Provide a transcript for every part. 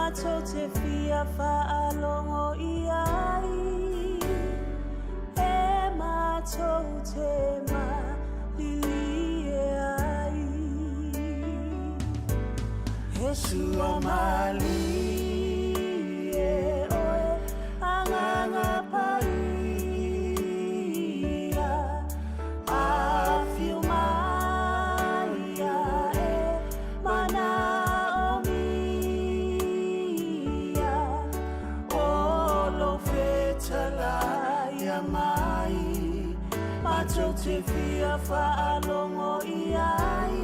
matou te fia faalogo i ai, e matou te malilie ai. He sua malie oe, Agaga Paia. Afio mai ae manaomia, O lou fetalaia mai, Matou te fia faalogo i ai,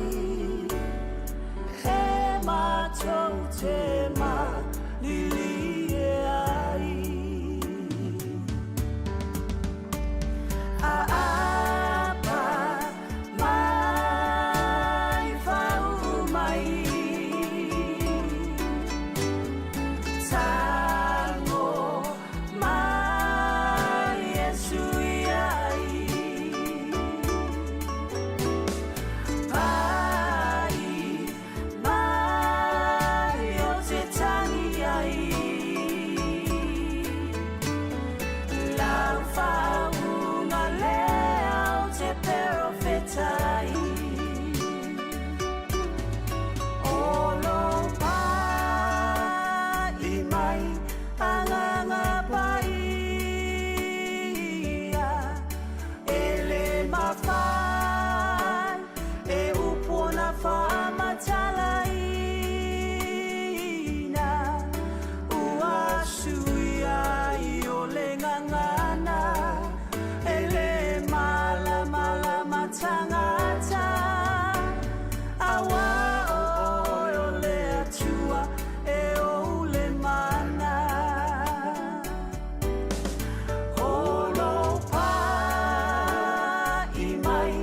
E matou te malilie ai. Aapa mai fau mai Tango mai e sui ai Pai mai o te tangi ai Lau whaunga lea o te perofetai O lo pai mai Agaga Paia E le mawhai e upona whaamatalaina Ua suia i o le ngangana, e le malamalama tangata. Aua oe o le Atua e ou le mana. Holo pai mai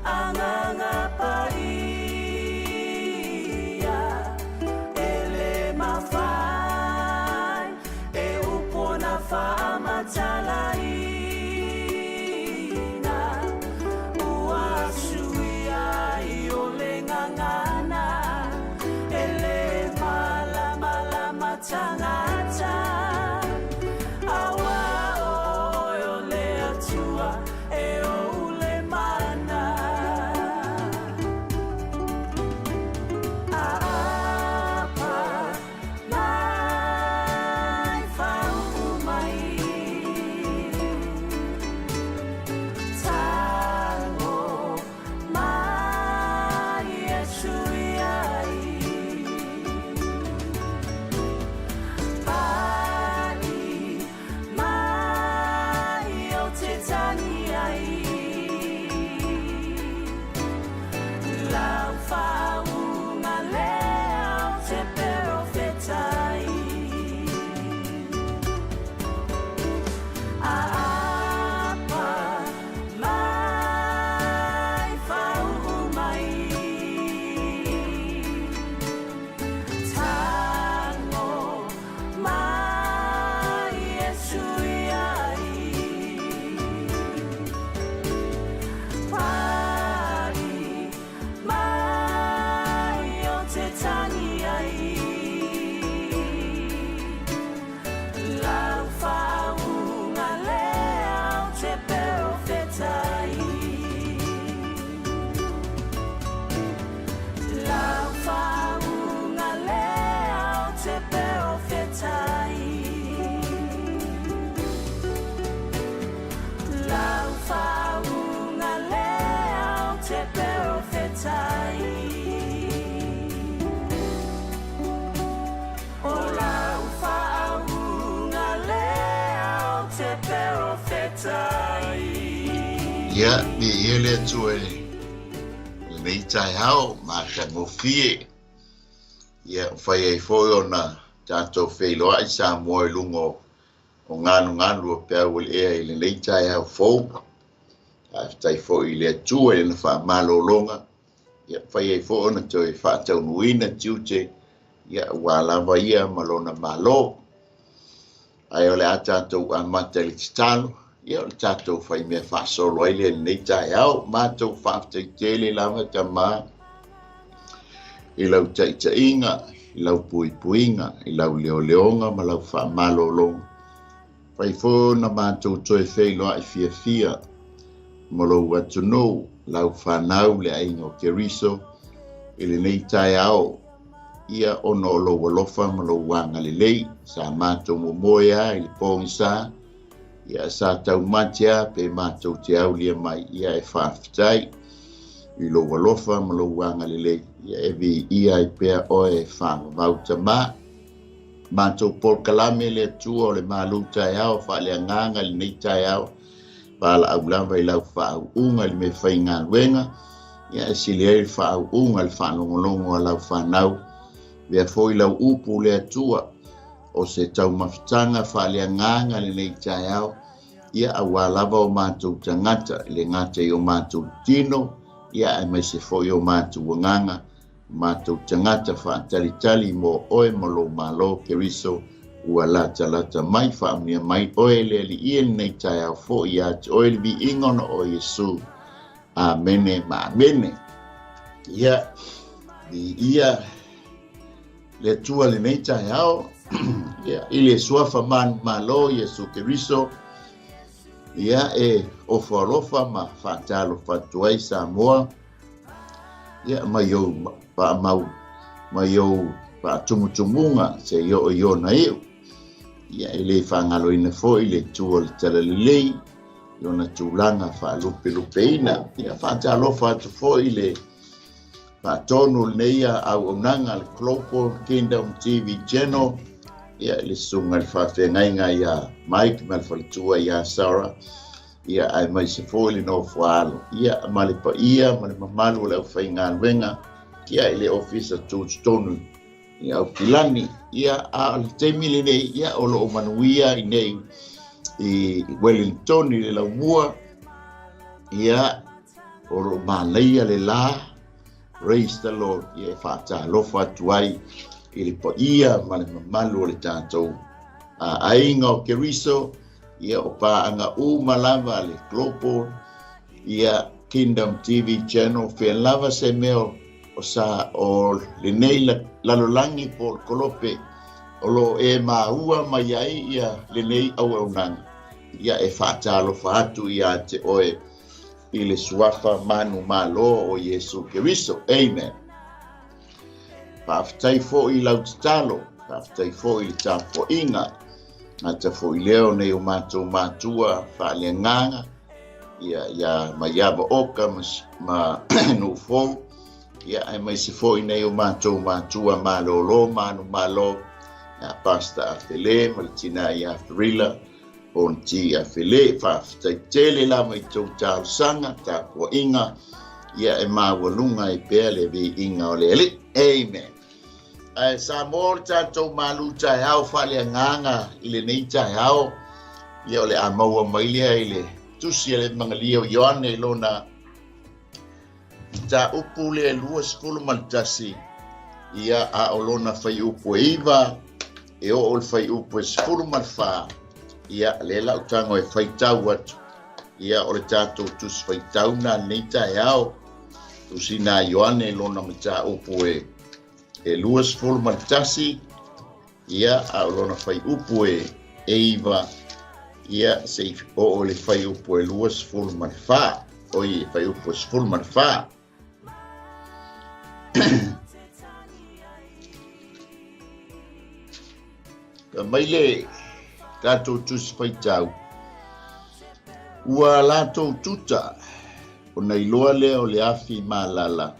Agaga Paia. E le mawhai, e upona whaamatalaina, Ua suia i o le ngangana, e le malamalama tangata. Aua oe o le Atua e ou le mana. Aapa mai whau mai Tango mai e sui ai Pai mai o te tangi ai Lau whaunga lea o te perofetai. Aapa mai whauu mai. Tango mai e sui ai. Pai mai o te tangi ai. Lau whaunga lea o te perofetai. Lau whaunga lea o te perofetai. Lau whaunga lea o te perofetai. O lau whaunga lea o te perofetai. Ia, viia le Atua i lenei taeao matagofie. Ia, fai ai foi ona tatou feiloai Samoa i luga o o galugalu o peau o le ea i lenei taeao fou. Faafetai foi i le Atua i lana faamalologa, ia fai ai foi ona toe faataunuuina tiute, ia aua lava ia ma lona Malo. Ae o le a tatou amata i le tatalo, ia o le tatou faimea faasolo ai lea i lenei taeao. Matou faafetai tele lava Tama i lau taitaiga I lau puipuiga, i lau leoleoga ma lau faamalologa. Fai foi ona matou toe feiloai fiafia ma lou atunuu, lau fanau le aiga o Keriso i lenei taeao, ia ona o lou alofa ma lou agalelei. Sa matou momoe lava i le pogisa, ia sa taumate lava pe matou te aulia mai, ia e faafetai i lou alofa ma lou agalelei, ia e viia ai pea oe e faavavau tama. Matou polokalame le Atua o le malu taeao faaleagaga i lenei taeao, valaau lava i lau faauuga i le mea faigaluega, ia e sili ai le faauuga i le faalogologo a lau fanau. Avea foi lau upu le Atua o se taumafataga faaleagaga i lenei taeao, ia aua lava o matou tagata, e le gata i o matou tino, ia aemaise foi o matou agaga, matou tagata faatalitali mo oe ma lou Malo, Keriso, ua latalata mai, faamanuia mai oe le Alii i lenei taeao foi ia te oe le viiga ona o Iesu. Amene ma amene. Ia, viia le Atua lenei taeao, ia, i le suafa manumalo Iesu Keriso, ia, e ofo alofa ma faatalofa atu ai Samoa, ia mai ou faamau mai ou faatumutumuga seia oo i ona iu. Ia e le faagaloina foi le Itu o le Talalelei i ona tulaga faalupelupeina. Ia faatalofa atu foi i le faatonu o lenei auaunaga le Global Kingdom TV Channel, ia i le susuga i le faafeagaiga ia Mike ma le faletua ia Sarah, ia aemaise foi le nofo alo, ia ma le paia ma le mamalu o le aufaigaluega, ia i le ofisa tutotonu i Aukilani. Ia a o le taimi lenei, ia o lo o manuia i nei i Wellington i le laumua, ia o lo o manaia le la, praise the Lord, ia e faatalofa atu ai i le paia ma le mamalu o le tatou aiga o Keriso, ia o paaga uma lava le Global ia Kingdom TV Channel, fea lava se mea o sa o lenei lalolagi po o le kolope o lo o e maua mai ai ia lenei auaunaga, ia e faatalofa atu ia te oe i le suafa manumalo o Iesu Keriso. Amen. Faafetai foi i lau tatalo, faafetai foi i le tapuaiga, gata foi lea o nei o matou matua faaleagaga, ia, ia Maiava Oka ma, ma Nuufou, ia aemaise foi nei o matou matua malolo manumalo, ia Pastor Afele ma le tina ia Ferila, Ponti Afele, faafetai tele lava i tou talosaga, tapuaiga, ia e maualuga ai pea le viiga o le Alii. Amen. Ae Samoa o le tatou malu taeao faaleagaga i lenei taeao, ia o le a maua mai lea i le tusi a le Epimagalia o Ioane i lona mataupu le 21, ia a o lona fuaiupu e 9, e oo i le fuaiupu e 14, ia lea la ou tago e faitau atu, ia o le tatou tusi faitau na lenei taeao, tusi na Ioane lona mataupu e 21, ia a o lona fuaiupu e 9, ia seia oo i le fuaiupu e 24, oi, fuaiupu e 14. Ka mai le tatou tusi faitau, ua latou tuta, ona iloa lea o le afi malala,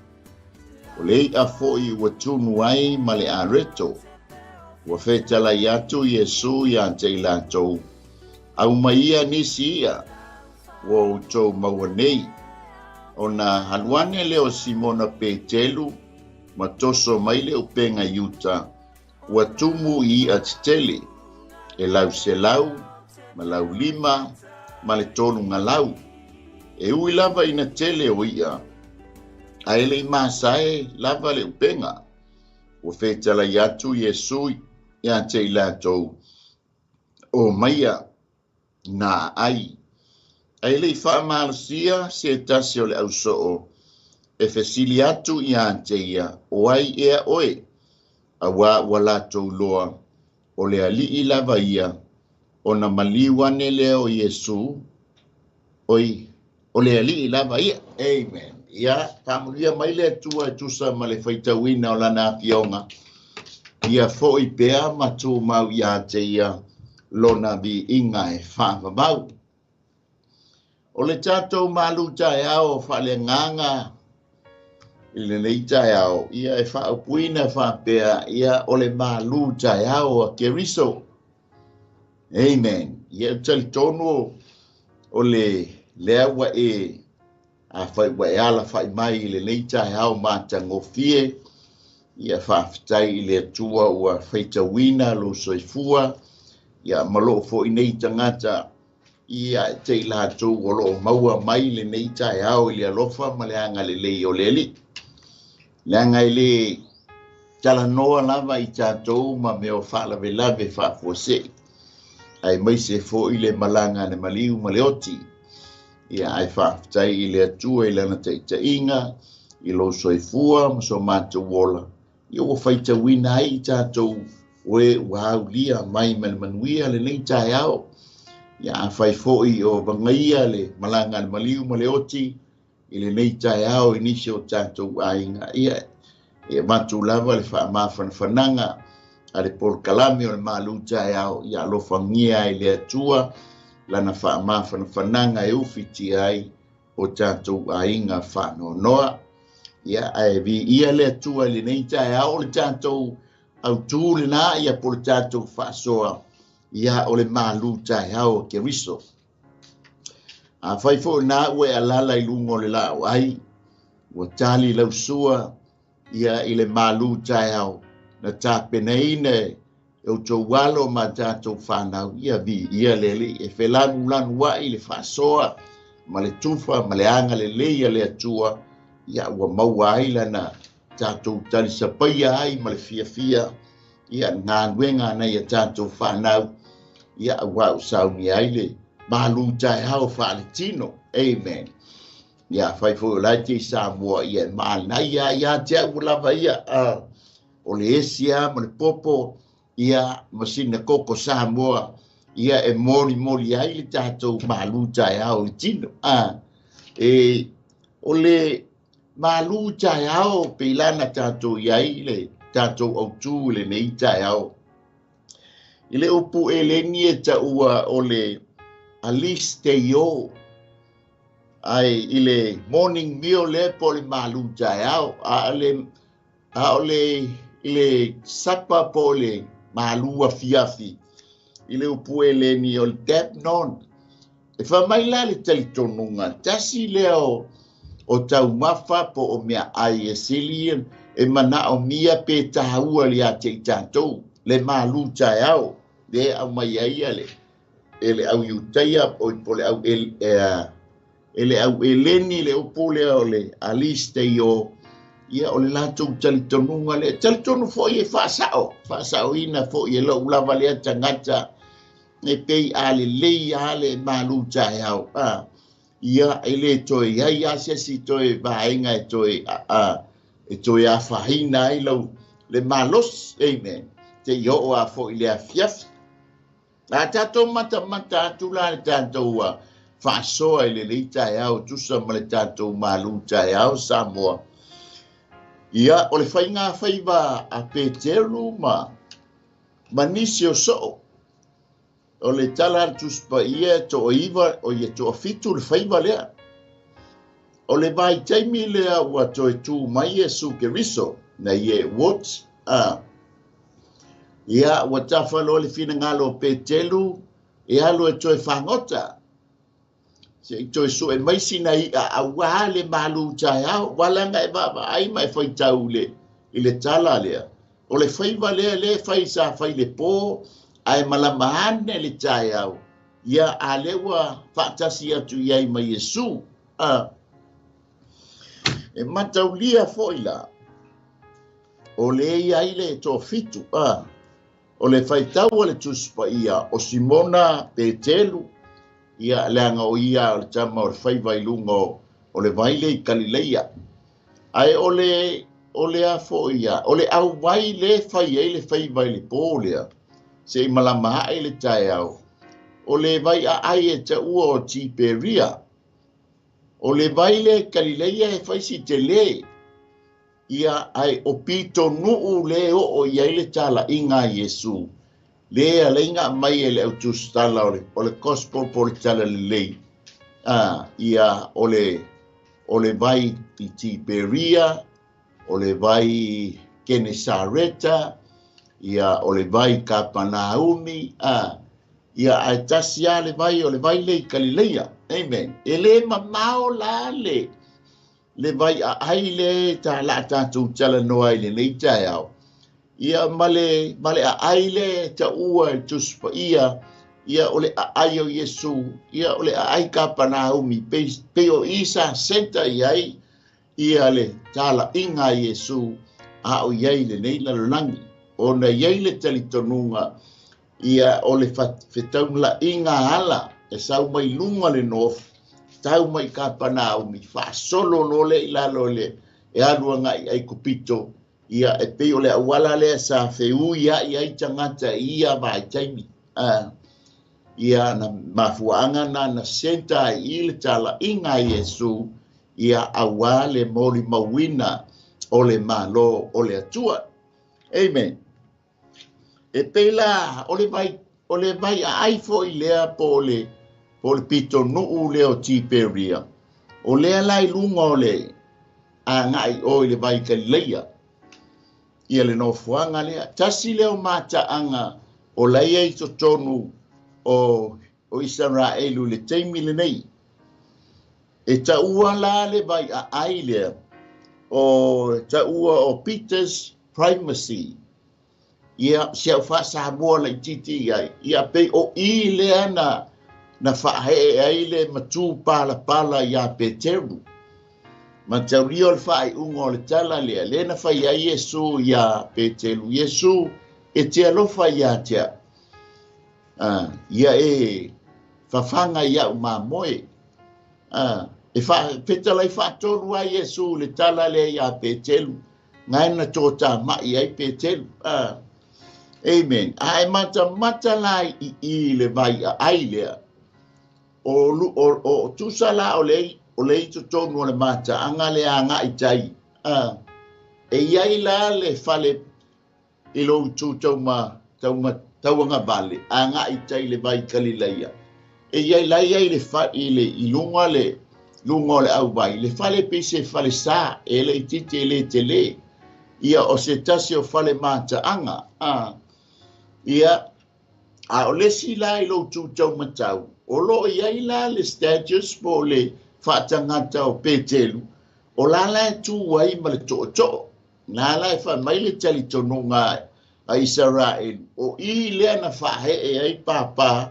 o le i'a foi ua tunu ai ma le areto. Ua fetalai atu Iesu ia te i latou, Aumaia nisi i'a ua outou maua nei. Ona alu ane lea o Simona Petelu ma toso mai le upega i uta, ua tumu i i'a tetele, e lau 100 ma lau 5 ma le tolu galau. E ui lava ina tele o i'a, ae le i masae lava le upega. Ua fetalai atu Iesu ia te i latou, Omaia na ai. Ae le i faamalosia se tasi o le ausoo e fesili atu ia te ia, O ai ea oe? Auā ua latou iloa o le Alii lava ia, ona maliu ane lea o Iesu, oi, o le Alii lava ia. Amen. Ia, faamanuia mai le Atua e tusa ma le faitauina o Lana Afioga, ia foi pea ma tumau ia te Ia Lona viiga e faavavau. O le tatou malu taeao faaleagaga i lenei taeao, ia e faaupuina faapea, ia o le malu taeao a Keriso. Amen. Ia e talitonu o le lea ua e afai ua e alafai mai i lenei taeao matagofie, ia faafetai i le Atua ua faitauina lou soifua, ia ma lou foi nei tagata ia te i latou o lo o maua mai lenei taeao i le alofa ma le agalelei o le Alii. Leaga e le talanoa lava i tatou ma mea o faalavelave faafuasei, aemaise foi le malaga a le maliu ma le oti. Ia ae faafetai i le Atua i Lana taitaiga, i lou soifua ma so matou ola, ia ua faitauina ai i tatou o e ua aulia mai ma le manuia lenei taeao. Ia afai foi o vagaia le malaga a le maliu ma le oti i lenei taeao i nisi o tatou aiga, ia e avatu lava le faamafanafanaga a le polokalame o le malu taeao, ia alofagia ai le Atua lana faamafanafanaga e ufitia ai o tatou aiga faanoanoa. Ia ae viia le Atua i lenei taeao, o le tatou autū lena, ia po o le tatou faasoa, ia o le malu taeao o Keriso. Afai foi na ua e alala i luga o le laau ai, ua tali lau sua ia i le malu taeao na tapenaina e outou alo ma tatou fanau, ia viia le Alii e felanulanu ai le faasoa ma le tufa ma le agalelei a le Atua, ia ua maua ai lana tatou talisapaia ai ma le fiafia ia galuega nai a tatou fanau, ia ua saunia ai le malu taeao faaletino. Amen. Ia fai foi o la e te i Samoa, ia e manaia ia te au lava ia, o le esi lava ma le popo, ia ma sina koko Samoa, ia e molimoli ai le tatou malu taeao i tino. E o le malu taeao pe lana tatou i ai le tatou autū i lenei taeao. I le upu eleni e taua o le alisteio, ai i le morning meal le po le malu taeao, a o le i le sapa po le malu afiafi i le upu eleni o le dapnon. E faamai la le talitonuga tasi lea o taumafa po o mea ai e sili e manaomia pe taua ia te i tatou le malu taeao le aumai ai ia le e le au Iutaia o po le au e le au eleni le upu lea o le alisteio, ia o le latou talitonuga le talitonu foi e faasao faasaoina foi e lou lava lea tagata e pei a lelei a le malu taeao, ia e le toe iai a se isi toe vaega e toe e toe afaina ai lau le malosi. Amen. Te i oo a foi le afiafi. A tatou matamata atu la le tatou faasoa i lenei taeao tusa ma le tatou malu taeao Samoa. Ia o le faiga faiva a Peteru ma nisi o soo, o le tala a le Tusi Paia e toaiva o ia toafitu le faiva lea. O le vaitaimi lea ua toe tū mai Iesu Keriso na ie uoti. Ia ua tafaloa le finagalo o Petelu e alu e toe fagota. Se i toe sue mai sina i'a auā le malu taeao, walaga e vaavaai ma e faitau i le tala lea. O le faiva lea le fai sa fai le pō, ae malama ane le taeao, ia a lea ua faatasi atu i ai ma Iesu. E mataulia foi la, o le iai le toafitu, o le faitau a le Tusi Paia o Simona Petelu, ia leaga o ia o le tama o le faiva i luga o le vaile i Kalileia. Ae o le o le a foi ia, o le auwai le fai ai le faiva i le pō lea, se'i malama aʻe le taeao, o le vai aai e taua o Tiperia. O le vai lea i Kalileia e fai si telē, ia ae o pitonuu lē oo i ai le talaiga a Iesu, lē alaiga aumai e le autusitala o le gospel po o le tala lelei, ia o le vai i Tiperia, o le vai Kenesareta, ia o le vai Kapanaumi, ia ae tasi lava le vai, o le vai lea i Kalileia. Amen. E lē mamao la le vai aai le talaa tatou talanoa i lenei taeao, ia ma le aai le taua e Tusi Paia, ia o le aai o Iesu, ia o le aai Kapanaumi, pei o i sa senta i ai ia le talaiga a Iesu a o i ai lenei lalolagi, ona i ai le talitonuga ia o le fetaulaiga ala e sau mai luga le nofo tau mai Kapanaumi faasolo loa lea i lalo le e alu agai ai Kupito, ia e pei o le auala lea sa feui ai ai tagata i ia vaitaimi. Ia na mafuaaga na na senta ai i le talaiga a Iesu, ia auā le molimauina o le Malo o le Atua. Amen. E pei la o le vai aai foi lea po o le pitonuu lea o Tiperia, o lea la i luga o le agai o i le vai Kalileia, ia le nofoaga lea. Tasi lea o mataaga o la ia i totonu o Isaraelu i le taimi lenei. E taua la le vai aai lea o taua o Peter's Primacy, ia si au faasamoa laitiiti ai, ia pei o i lea na faahee ai le matū palapala iā Peteru. Mataulia o le faaiuga o le tala lea, lea na fai ai Iesu iā Peteru, Iesu e te alofa iā te au, ia e fafaga ia'u mamoe. E fetalai faatolu ai Iesu le tala lea iā Peteru, gae na tōtāma'i ai Peteru. Amen. Ae matamata la i i le vai aai lea, o tusa la o le i totonu o le mataaga le aga'i tai. E iai la le fale i lou itu tauagavale aga'i tai le vai Kalileia. E iai la iai le i luga le luga o le auvai, le fale pei se fale sa e le itiiti e lē telē, ia o se tasi o fale mataaga. Ia a o le isi la i lou tu taumatau, o loo iai la le status po o le faatagata o Petelu, o la la e tu ai ma le tootoo, na la e faamai le talitonuga a Isaraelu, o i lea na faahee ai pāpā,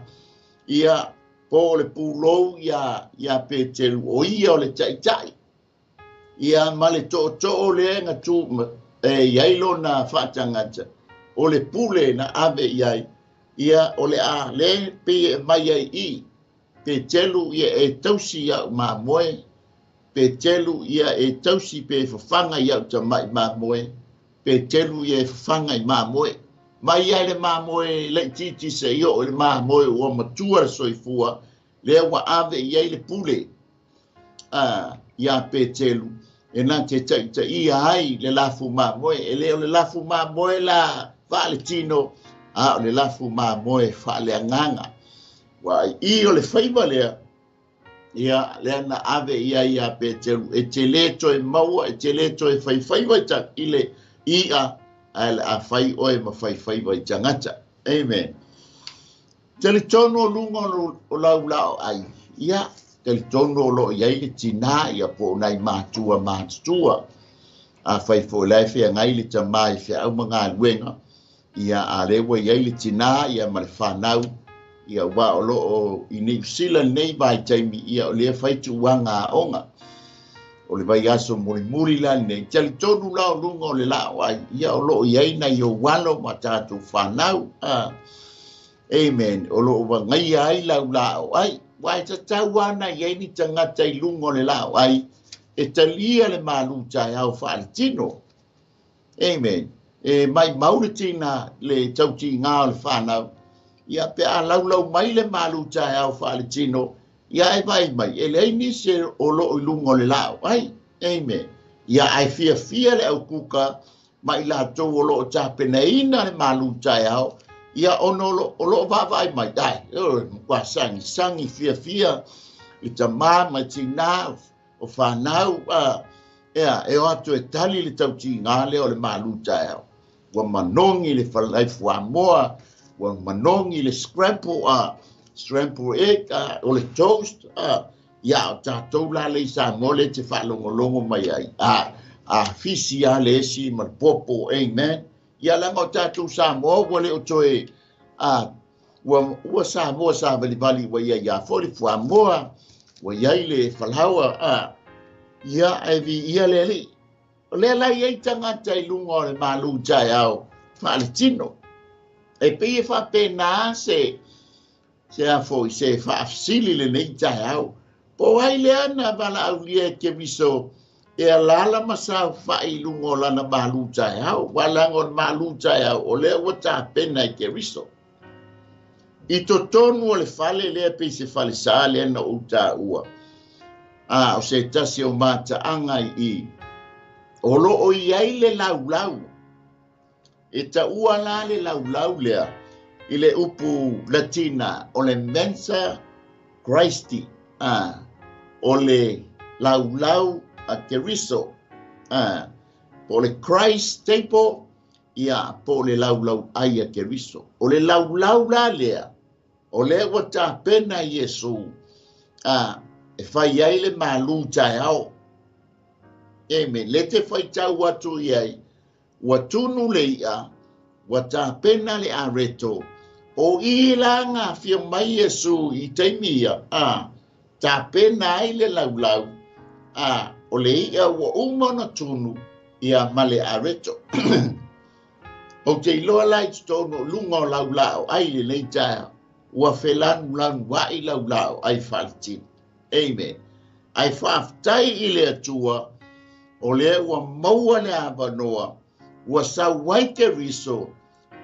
ia po o le pulou ia Petelu, o ia o le taʻitaʻi, ia ma le tootoo lea na tu e iai lona faatagata, o le pule na ave i ai, ia o le a le pei e mai ai i Petelu, ia e tausi ia'u mamoe, Petelu ia e tausi pe fafaga ia'u tama'i mamoe, Petelu ia e fafaga i mamoe, mai ai le mamoe laitiiti se'i oo i le mamoe ua matua le soifua, lea ua ave i ai le pule iā Petelu e na te taʻitaʻia ai le lafu mamoe. E lē o le lafu mamoe la faaletino, a o le lafu mamoe faaleagaga. Ua i o le faiva lea, ia lea na ave i ai iā Peteru, e te lē toe maua, e te lē toe faifaiva i le i'a, ae le a fai oe ma faifaiva i tagata. Amen. Talitonu o luga o lau lao ai, ia talitonu o loo i ai le tinā, ia po o nai matua matutua, a fai foi la e feagai le tamā i feau ma galuega, ia a lea ua i ai le tinā ia ma le fanau, ia ua o loo i Niu Sila lenei vaitaimi, ia o lea fai tuuaga aoga o le vaiaso mulimuli la lenei. Talitonu la o luga o le lao ai, ia o loo i ai nai ou alo ma tatou fanau. Amen. O loo vagaia ai lau lao ai, ua e tatau ana i ai ni tagata i luga o le lao ai e talia le malu taeao faaletino. Amen. E maimau le tina le tautiga o le fanau, ia pe a laulau mai le malu taeao faaletino, ia e vaai mai, e leai nisi o loo i luga o le laau ai. Amen. Ia ae fiafia le aukuka ma i latou o loo tapenaina le malu taeao, ia ona o loo vaavaai mai, ai, o matua sagisagi fiafia le tamā ma tinā o fanau, ea, e o atu e tali le tautiga lea o le malu taeao. Ua manogi le falai fuamoa, ua manogi le scramble, scramble egg, o le toast, ia o tatou la le i Samoa le te faalogologo mai ai. A fisi a le esi ma le popo, amen. Ia leaga o tatou Samoa ua le o toe, ua Samoa savalivali ua iai ia foi le fuamoa, ua iai le falaoa, ia e viia le Alii. O lea la e i ai tagata i luga o le malu taeao faaletino. E pei e faapena se a foi se faafesili lenei taeao. Po o ai lea na valaaulia e Keriso e alaala ma saofai i luga o lana malu taeao. Ua leaga o le malu taeao o lea ua tapena e Keriso. I totonu o le fale lea pei se falesa lea na ou taua. O se tasi o mataaga i o loo i ai le laulau. E taua la le laulau lea i le upu Latina o le Mensa Christi, o le laulau a Keriso, po o le Christ table, ia po o le laulau ai a Keriso. O le laulau la lea, o lea ua tapena Iesu, e fai ai le malu taeao. Amen. Le te faitau atu i ai, ua tunu le ia, ua tapena le areto, o i la ngā fia mai Iesu i taimi ia, tapena ai le laulau, o le ia ua uma ona tunu, ia ma le areto. O te iloa la i totonu o luga o laulao ai lenei taeao, ua felanulanu ai laulao ai faaletino. Amen. Ae faafetai i le Atua, o lea ua maua le avanoa, ua sau ai Keriso,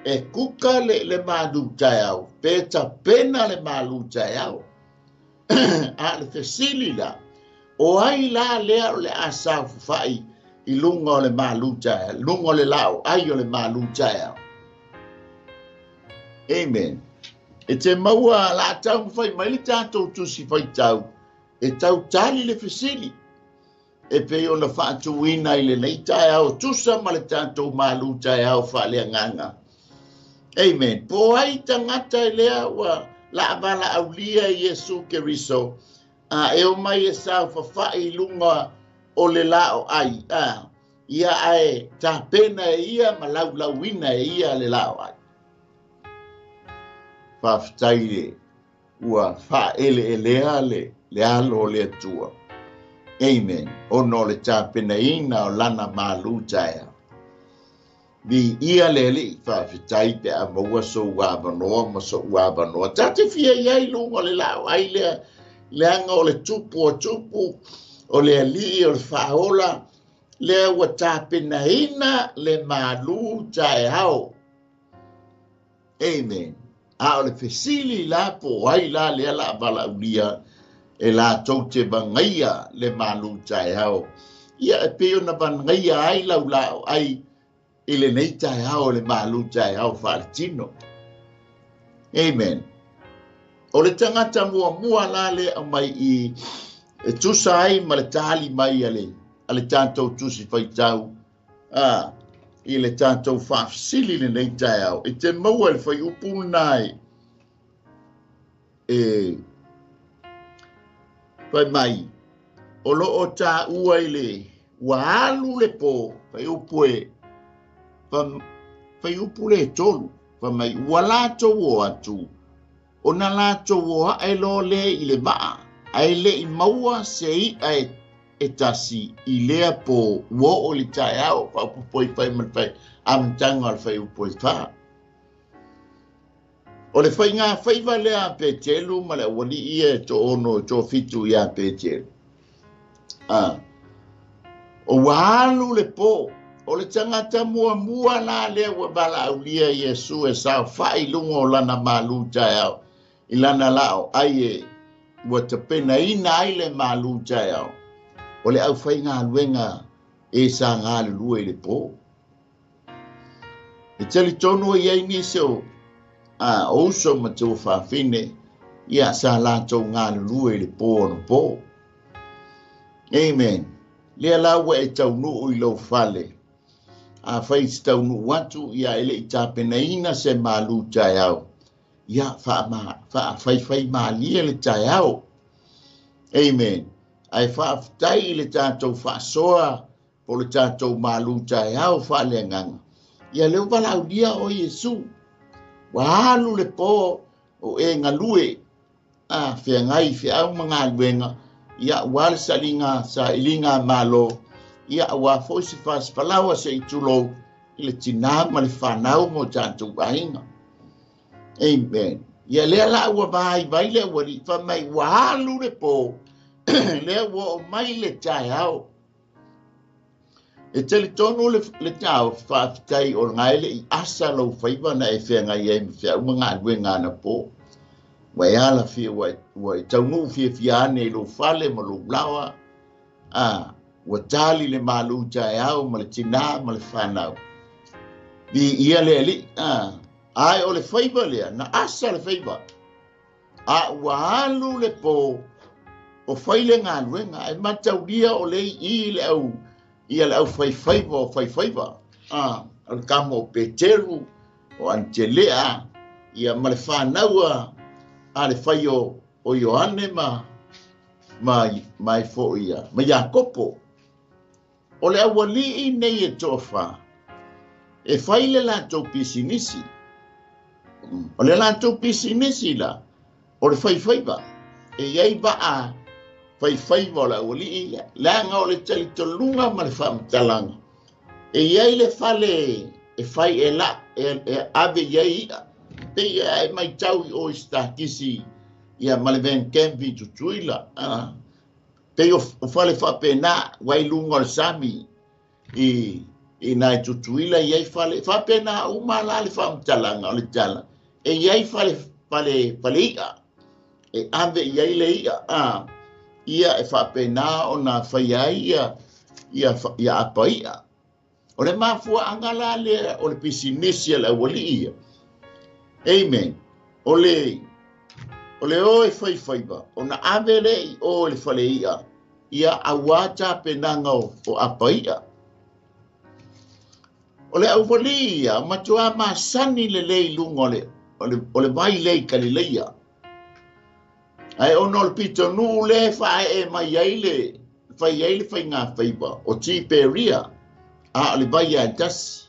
e kuka le malu taeao, pe tapena le malu taeao. A le fesili la, o ai la lea o le a saofafai i luga o le malu taeao, luga o le laau ai o le malu taeao. Amen. E te maua la taumafai mai le tatou tusi faitau, e tautali le fesili. E pei ona faatuina i lenei taeao, tusa ma le tatou malu taeao faaleagaga. Amen. Po ai tagata e lea ua laavalaaulia Iesu Keriso, e o mai e saofafai i luga o le laau ai, ia ae tapena e ia ma laulauina e ia le laau ai. Faafetai le ua faaeleelea le alo o le Atua. Amen. Ona o le tapenaina o lana malu taeao. Viia le Alii, faafetai pe a maua sou avanoa ma sou avanoa. Ta te fia iai luga o le laau ai lea, leaga o le tupu o tupu, o le Alii o le faaola, lea ua tapenaina le malu taeao. Amen. A o le fesili la po ai la lea la valaaulia e latou te vagaia le malu taeao. Ia e pei ona vagaia ai laulao ai i lenei taeao le malu taeao faaletino. Amen. O le tagata muamua la lea aumai i e tusa ai ma le tali mai a le tatou tusi faitau, i le tatou faafesili lenei taeao. E te maua le fuaiupu lena e fai mai, o loo taua i le ua alu le po, fuaiupu e fuaiupu le 3, fai mai, ua latou o atu, ona latou o ae loa le i le vaa, ae le i maua se i'a e tasi i lea po ua oo i le taeao, faaopoopo i fai ma le fai amataga o le fuaiupu e 4. O le faiga faiva lea a Petelu ma le aualii ia e 6 e 7 ia Petelu. O ua alu le po, O le tagata muamua la lea ua valaaulia Iesu e saofa'i i luga o lana malu taeao i lana lao'ai e ua tapenaina ai le malu taeao, o le aufaigaluega e sa galulue i le po. E talitonu e i ai nisi o a o uso ma tuafafine ia sa latou galulue i le po anapo. Amen. Lea la ua e taunuu i lou fale. Afai e te taunuu atu ia e le i tapenaina se malu taeao, ia faafaifaimalie le taeao. Amen. Ae faafetai i le tatou faasoa po o le tatou malu taeao faaleagaga. Ia lea ua valaaulia o Iesu. Ua alu le po o e galue a feagai feau ma galuega, ia aua le sailiga sailiga malo, ia aua foi se fasifalaoa se i tulou i le tinā ma le fanau ma o tatou aiga. Amen. Ia lea la ua vaivai le aualii fai mai ua alu le po, lea ua oo mai le taeao. E talitonu le, le taofi faafetai o lena e le i asa lou faiva na e feagai ai ma feau ma galuega anapo. Ua e alafia, ua, ua e taunuu fiafia ane i lou fale ma lou laoa, a ua tali le malu taeao ma le tinā ma le fanau. Viia le Alii, a, ae o le faiva lea, na asa le faiva. A ua alu le po o fai le galuega, ae mataulia o lea i i le au, ia le aufaifaiva o faifaiva, a, o le kama o Peteru, o Anitelea, ia ma le fanau a, a le fai o, o Ioane ma, ma, ma e foi ia, ma Iakopo. O le aualii nei e toafa, e fai le latou pisinisi. O le latou pisinisi la, o le faifaiva. E i ai vaa faifaiva o le aualii lea, leaga o le talitonuga ma le faamatalaga, e i ai le fale e fai e la, e, e ave i ai i'a. Pei a e matau i o i Sitakisi ia ma le Van Camp i Tutuila, a, pei o, o fale faapena, ua i luga o le sami i, i nai Tutuila i ai fale, faapena uma la le faamatalaga o le tala, e i ai fale, fale, fale i'a, e ave i ai le i'a, a, ia e faapena ona faia ai ia, ia, ia apa i'a. O le mafuaaga la lea o le pisinisi a le aualii ia. Amen. O le, o le o e faifaiva, ona ave lea i o i le fale i'a, ia auā tapenaga o, o apa i'a. O le aualii ia, matuā masani lelei i luga o le, o le, o le vai lea i Kalileia. Ae ona o le pitonuu lea e faaee mai ai le, fai ai le faigafaiva o Tiperia, a o le vai lava e tasi.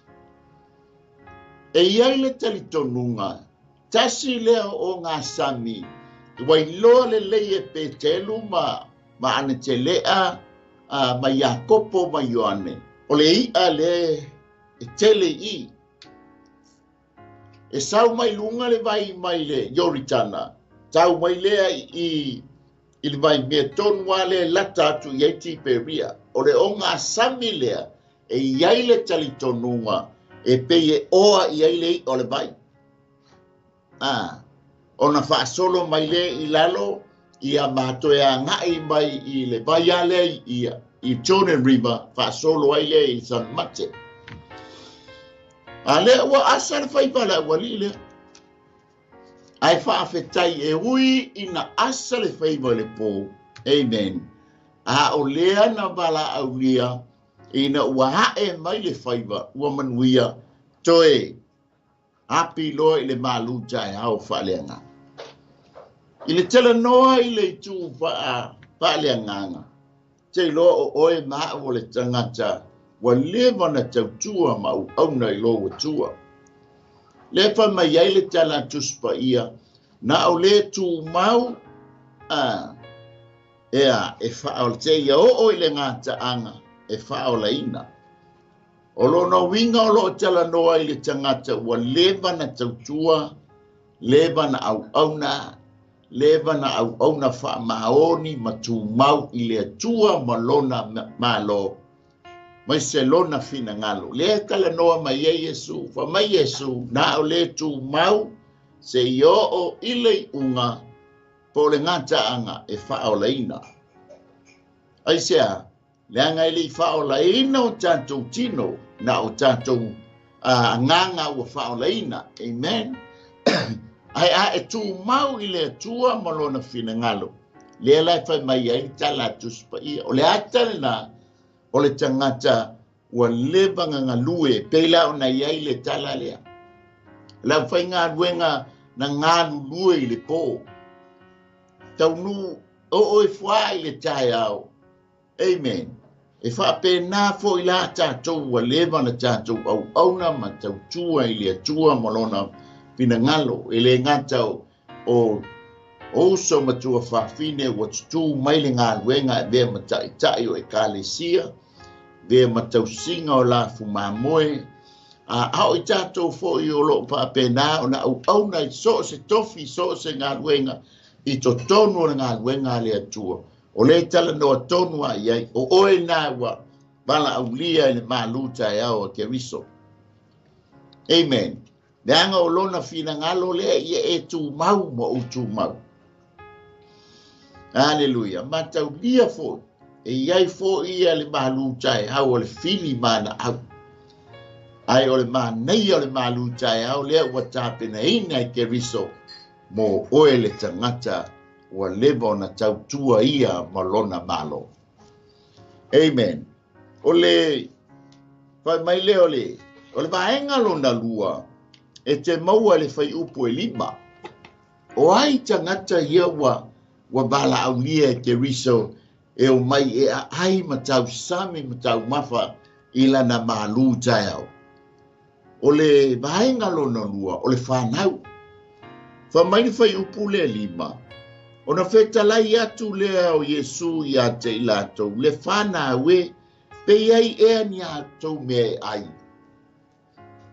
E i ai le talitonuga, tasi lea o gasami ua iloa lelei e Petelu ma, ma Anetelea, a, ma Iakopo ma Ioane, o le i'a lea e tele i i. E sau mai luga le vai mai le Ioritana, tau mai lea i, i le vaimea tonu lava lea e lata atu i ai Tiperia. O le ogasami lea e i ai le talitonuga e pei e oa i ai le i'a o le vai. A, ona faasolo mai lea i lalo, ia ma toe agai mai i le vai lava lea i, i Jordan River, faasolo ai lea i San Mate. A lea ua asa le faiva a le aualii lea. Ae faafetai e ui ina asa le faiva i le po. Amen. A o lea na valaaulia ina ua ae mai le faiva ua manuia toe api loa i le malu taeao faaleagaga. I le talanoa i le itu faa, faaleagaga, te iloa o oe ma a'u o le tagata ua leva ona tautua ma auauna i lou Atua. Lea fai mai ai le tala a Tusi Paia, na o le tumau a ea e faaola seia oo i le gataaga e faaolaina. O lona uiga o lo o talanoa i le tagata ua leva na tautua, leva na auauna, leva na auauna faamaoni ma tumau i le Atua ma lona Malo. mai se lona finagalo. Lea e talanoa mai ai Iesu, fai mai Iesu, na o le tumau seia oo i le iuga po o le gataaga e faaolaina. Aisea? Leaga e le i faaolaina o tatou tino, na o tatou agaga ua faaolaina. Amen. Ae a e tumau i le Atua ma lona finagalo, lea la e fai mai ai le tala a Tusi Paia. O le ata lena o le tagata ua leva ona galue, pei la ona i ai le tala lea. Le aufaigaluega na galulue i le po, taunuu oo ifo lava i le taeao. Amen. E faapena foi la tatou ua leva ona tatou auauna ma tautua i le Atua ma lona finagalo. E le gata o uso ma tuafafine ua tutū mai le galuega e avea ma taitai o ekalesia, avea ma tausiga o lafu mamoe, a o i tatou foi o lo o faapena ona auauna i so o se tofi, so o se galuega i totonu o le galuega a le Atua. O lea e talanoa tonu lava i ai, o oe lena ua valaaulia i le malu taeao a Keriso. Amen. Leaga o lona finagalo lea ia e tumau ma ou tumau. Aleluia. Mataulia foi, e i ai foi ia le malu taeao o le fili manaau. Ae o le manaia o le malu taeao lea ua tapenaina e Keriso mo oe le tagata ua leva ona tautua ia ma lona Malo. Amen. O le fai mai lea o le, o le vaega lona lua, e te maua i le fuaiupu e 5. O ai tagata ia ua ua valaaulia e Keriso e omai e aai ma tausami ma taumafa i lana malu taeao? O le vaega lona lua, o le fanau. Fai mai le fuaiupu lea 5, ona fetalai atu lea o Iesu ia te i latou, le fanau e, pe i ai ea ni a outou mea e ai.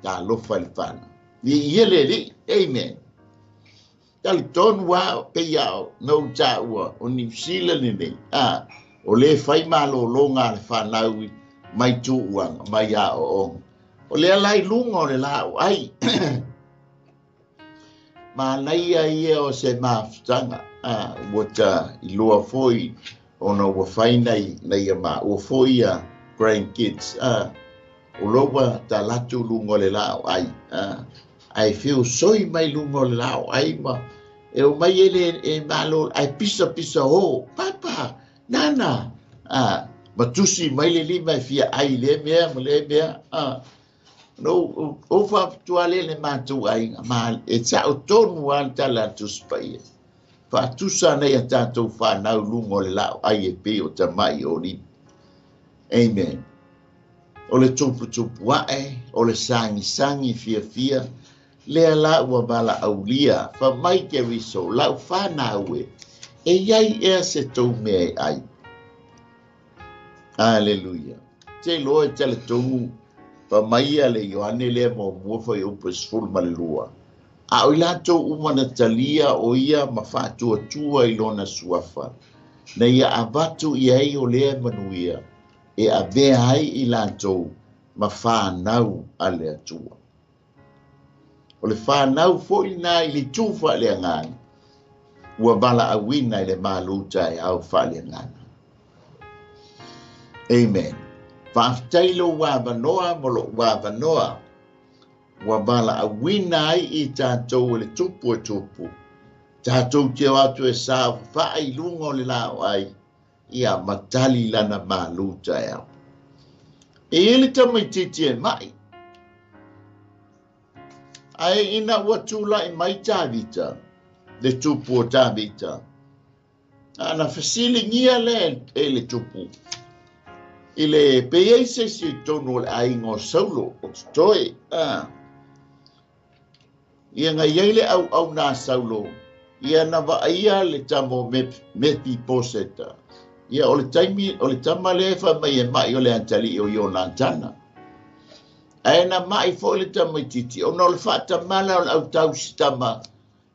Talofa i le fanau. Viia le Alii. Amen. Talitonu lava pei lava ona ou taua o Niu Sila lenei, a, o lea e fai malologa a le fanau mai tuuaga, mai aoaoga. O lea la i luga o le laau ai. Manaia ia o se mafutaga, a, ua ta iloa foi ona ua fai nai, nai a maua foi ia grandkids, a, o lo ua talatu luga o le laau ai, a, ae feosoi mai luga o le laau ai ma e omai e le e malo ae pisa pisa o, papa, nana, a, ma tusi mai le lima e fia ai lea mea ma lea mea, a. No, o faapitoa lea le matou aiga, ma e sao tonu lava le tala a le Tusi Paia. Faatusa nei a tatou fanau luga o le laau ai e pei o tamai olivi. Amen. O le tuputupu ae, o le sagisagi fiafia, lea la ua valaaulia, fai mai Keriso, lau fanau e, e i ai ea se tou mea e ai. Aleluia. Te iloa e talitonu, fai mai ia le Ioane lea muamua fuaiupu e 12. A o i latou uma na talia o ia ma faatuatua i lona suafa, na ia avatu i ai o lea manuia, e avea ai i latou ma fanau a le Atua. O le fanau foi lena i le itu faaleagaga, ua valaauina i le malu taeao faaleagaga. Amen. Faafetai lou avanoa ma lou avanoa ua valaauina ai i tatou e le Tupu e Tupu. Tatou te o atu e saofafai i luga o le laau ai, ia ma tali lana malu taeao. E i ai le tamaitiiti e mai. Ae ina ua tulai mai Tavita, le tupu o Tavita, ana fesiligia lea e le tupu, i le pe i ai se isi i totonu o le aiga o Saulo o totoe, a. Ia na i ai le auauna a Saulo, ia na vaaia le tama o Mepiposeta. Ia o le taimi, o le tama lea e fai mai e mai o le atalii o Ionatana. Ae na mai foi le tamaitiiti, ona o le faatamala o le autausitama,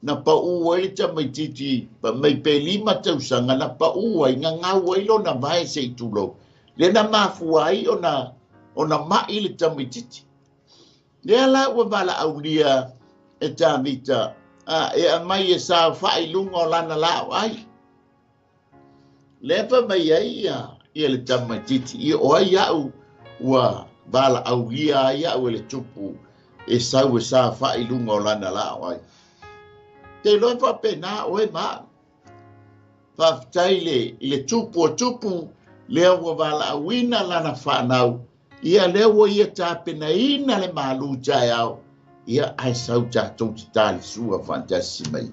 na pau ai le tamaitiiti, fai mai pe 5 tausaga, na pau ai, na gau ai lona vae se i tulou. Lea na mafua ai ona ona ma'i le tamaitiiti. Lea la ua valaaulia e Tavita e aumai e saofa'i i luga o lana lao'ai. Lea fa mai ai ia le tamaitiiti, ia o ai a'u ua valaaulia ai a'u e le tupu e sau e saofa'i i luga o lana lao'ai. Te iloa faapenā oe ma a'u. Faafetai i le tupu o tupu lea ua valaauina lana fanau, ia lea ua ia tapenaina le malu taeao, ia ae sau tatou te talisua faatasi mai.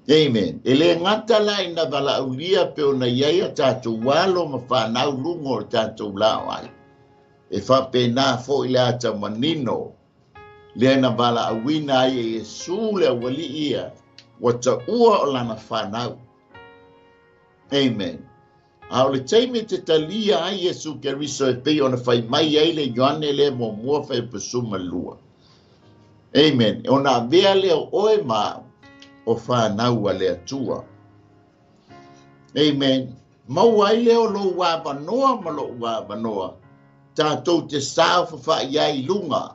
Amen. E le gata la ina valaaulia pe ona i ai a tatou alo ma fanau luga o le tatou lao'ai. E faapenā fo'i le ata manino lea na valaauina ai e Iesu le auali'i ia ua ta'ua o lana fanau. Amen. A o le taimi te talia ai Iesu Keriso e pei ona fai mai ai le Ioane lea muamua 1:12. Amen. Ona avea lea o oe ma a'u o fanau a le Atua. Amen. Maua ai lea o lou avanoa ma lo'u avanoa tatou te saofafa'i ai i luga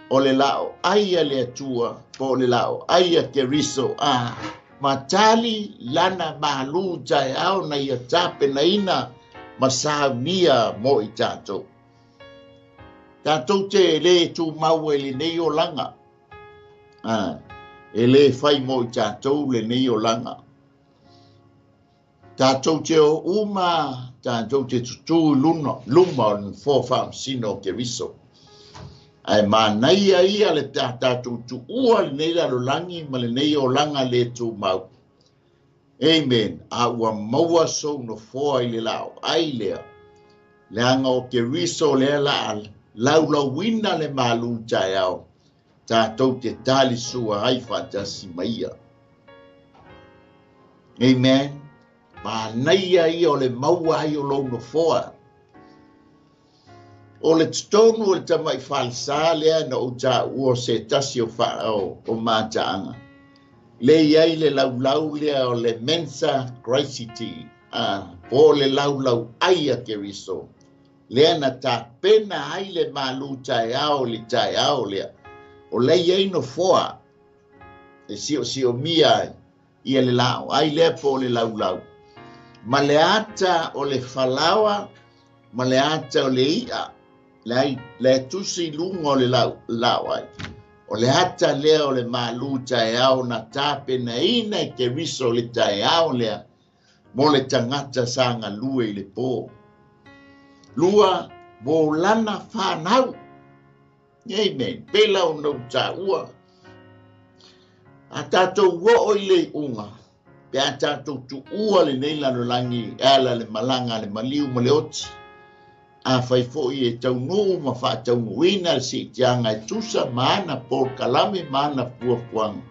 o le lao'ai a le Atua po o le lao'ai a Keriso a ma tali lana malū taeao na ia tapenaina ma saunia mo i tatou. Tatou te lē tumau ai lenei olaga. E lē fai mo i tatou lenei olaga. Tatou te o uma, tatou te tutū i luna, luma o le nofoa faamasino o Keriso. Ae manaia ia le tatou tu'ua lenei lalolagi ma lenei olaga lē tumau. Amen. A ua maua sou nofoa i le lao'ai lea. Leaga o Keriso lea la'a laulauina le malū taeao, tatou te talisua ai faatasi ma ia. Amen. Manaia ia o le maua ai o lou nofoa. O le totonu o le tama'i falesā lea na ou tā'ua o se tasi o o mata'aga. Le i ai le laulau lea o le Mensa Christi, po o le laulau ai a Keriso. Lea na tapena ai le malū taeao le taeao lea. O lea i ai nofoa e si'osi'omia ai ia le lao'ai lea po o le laulau. Ma le ata o le falaoa ma le ata o le i'a le tusi i luga o le lao'ai. O le ata lea o le malū taeao na tapenaina e Keriso le taeao lea mo le tagata sa galue i le pō. Lua, mo lana fanau. Amen. Pela o nou tā'ua. A tatou o'o i le i'uga, pe a tatou tu'ua lenei lalolagi e ala le malaga a le maliu ma le oti. A fai fo'i e taunuu ma fa'ataunuuina le si'itiaga e tusa ma ana polokalame ma ana fuafuaga.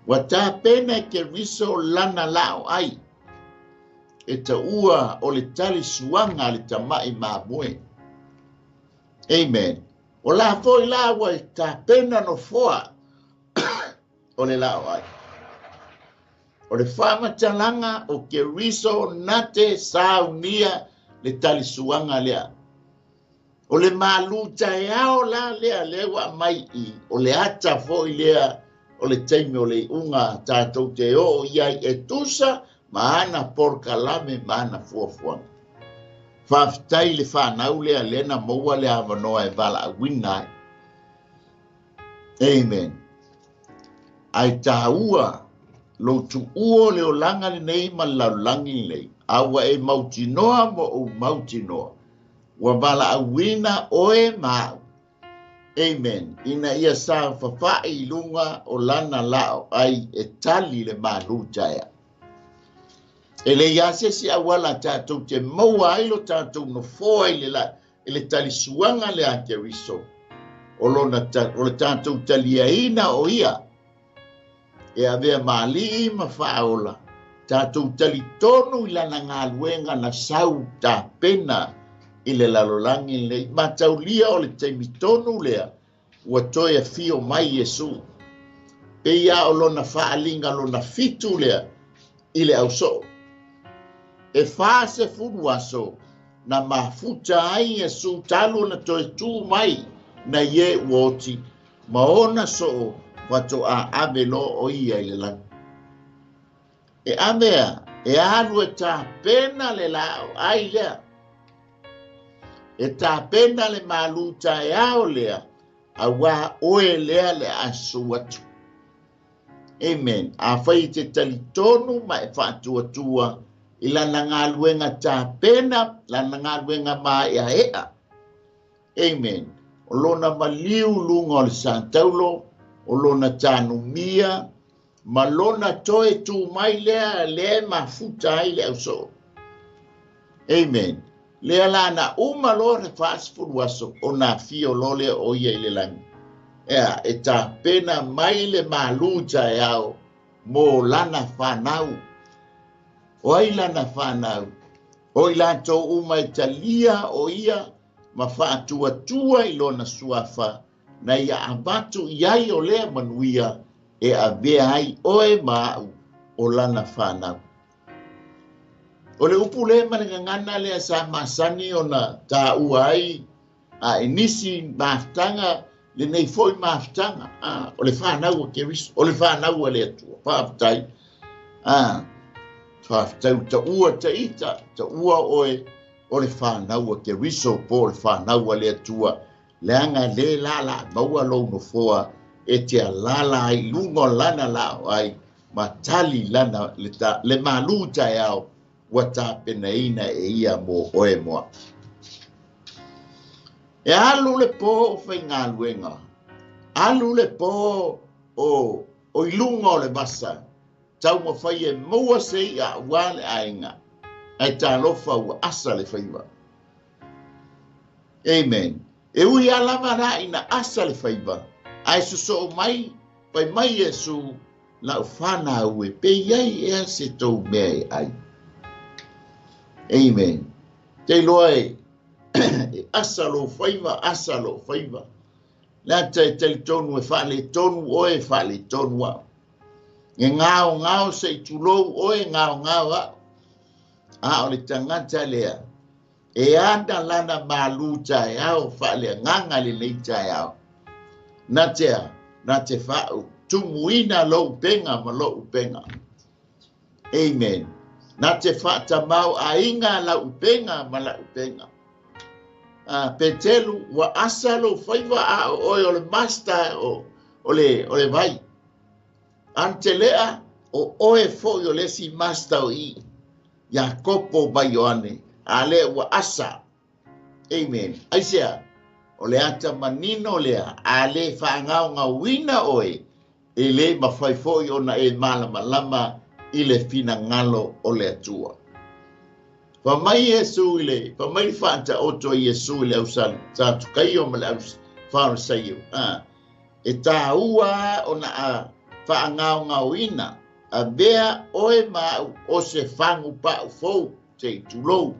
Ua tapena e Keriso lana lao'ai e ta'ua o le talisuaga a le tama'i mamoe. Amen. O la fo'i la ua e tapena nofoa o le lao'ai. O le faamatalaga o Keriso na te saunia le talisuaga lea. O le malū taeao la lea lea ua aumai i o le ata fo'i lea o le taimi o le i'uga tatou te o'o i ai e tusa ma ana polokalame ma ana fuafuaga. Faafetai le fanau lea lea na maua le avanoa e valaauina ai. Amen. Ae tāua lou tu'ua o le olaga lenei ma le lalolagi lenei. A ua e mautinoa ma ou mautinoa. Ua valaauina oe ma a'u. Amen. Ina ia saofafa'i i luga o lana lao'ai e tali le malū taeao. E le ia se isi auala tatou te maua ai lo tatou nofoa i le, la, i le talisuaga le a Keriso. O, lona, o le tatou taliaina o ia e avea mali'i ma fa'aola tatou talitonu i lana galuega na sau tapena i le lalolagi lenei. Mataulia o le taimi tonu lea ua toe afio mai Iesu. Pe ia o lona fa'aaliga lona fitu lea i le auso'o. E 40 aso na mafuta ai Iesu talu ona toe tu mai nai e ua oti ma ona soo faatoa ave loa o ia i le lagi. E ave a, e alu e tapena le laau ai lea. E tapena le malu taeao lea, auā oe lea le a sou atu. Amen. Afai e te talitonu ma e faatuatua i lana galuega tapena, lana galuega maeaea. Amen. O lona maliu luga o le sataulo, o lona tanumia, ma lona toe tu mai lea, lea e mafuta ai le ausoo. Amen. Lea la na uma loa le 40 aso ona afio loa lea o ia i le lagi. Ea, e tapena mai le malu taeao mo lana fanau. O ai lana fanau? O i latou uma e talia o ia ma faatuatua i lona suafa na ia avatu i ai o lea manuia e avea ai oe ma au o lana fanau. O le upu lea ma le gagana lea sa masani ona taua ai a i nisi mafutaga, lenei foi mafutaga, a, o le fanau a Keriso, o le fanau a le Atua. Faafetai. A, faafetai ua taua taita, taua oe o le fanau a Keriso po o le fanau a le Atua, leaga le la la maua lou nofoa e te alaala ai i luga o lana laau ai ma tali lana le, ta, le malu taeao ua tapenaina e ia mo oe mo au. E alu le po o faigaluega, alu le po o, o i luga o le vasa, taumafai e maua se i'a aua le aiga, ae talofa ua asa le faiva. Amen. E ui a lava la ina asa le faiva, ae sosoo mai, fai mai Iesu, lau fanau e, pe i ai ea se tou mea e ai. Amen. Te iloa e, e asa lou faiva, asa lou faiva. Le ata e talitonu e faaletonu oe, e faaletonu au. E gaogao se i tulou oe, gaogao au. A o le tagata lea, e ana lana malu taeao faaleagaga lenei taeao. Na te a, na te faatumuina lou upega ma lou upega. Amen. Na te faatamaoaiga lau upega ma lau upega. A, Petelu, ua asa lou faiva a o oe o le master o, o le, o le vai. Antelea, o oe foi o le isi master o i. Iakopo ma Ioane, a lea ua asa. Amen. Aisea? O le ata manino lea, a le faagaogaoina oe, e le mafai foi ona e malamalama i le finagalo o le Atua. Fai mai Iesu i le, fai mai le faataoto a Iesu i le au Satukaio ma le au Farisaio, a, e tāua ona a faagaogaoina, avea oe ma au o se fagu pau fou, se i tulou.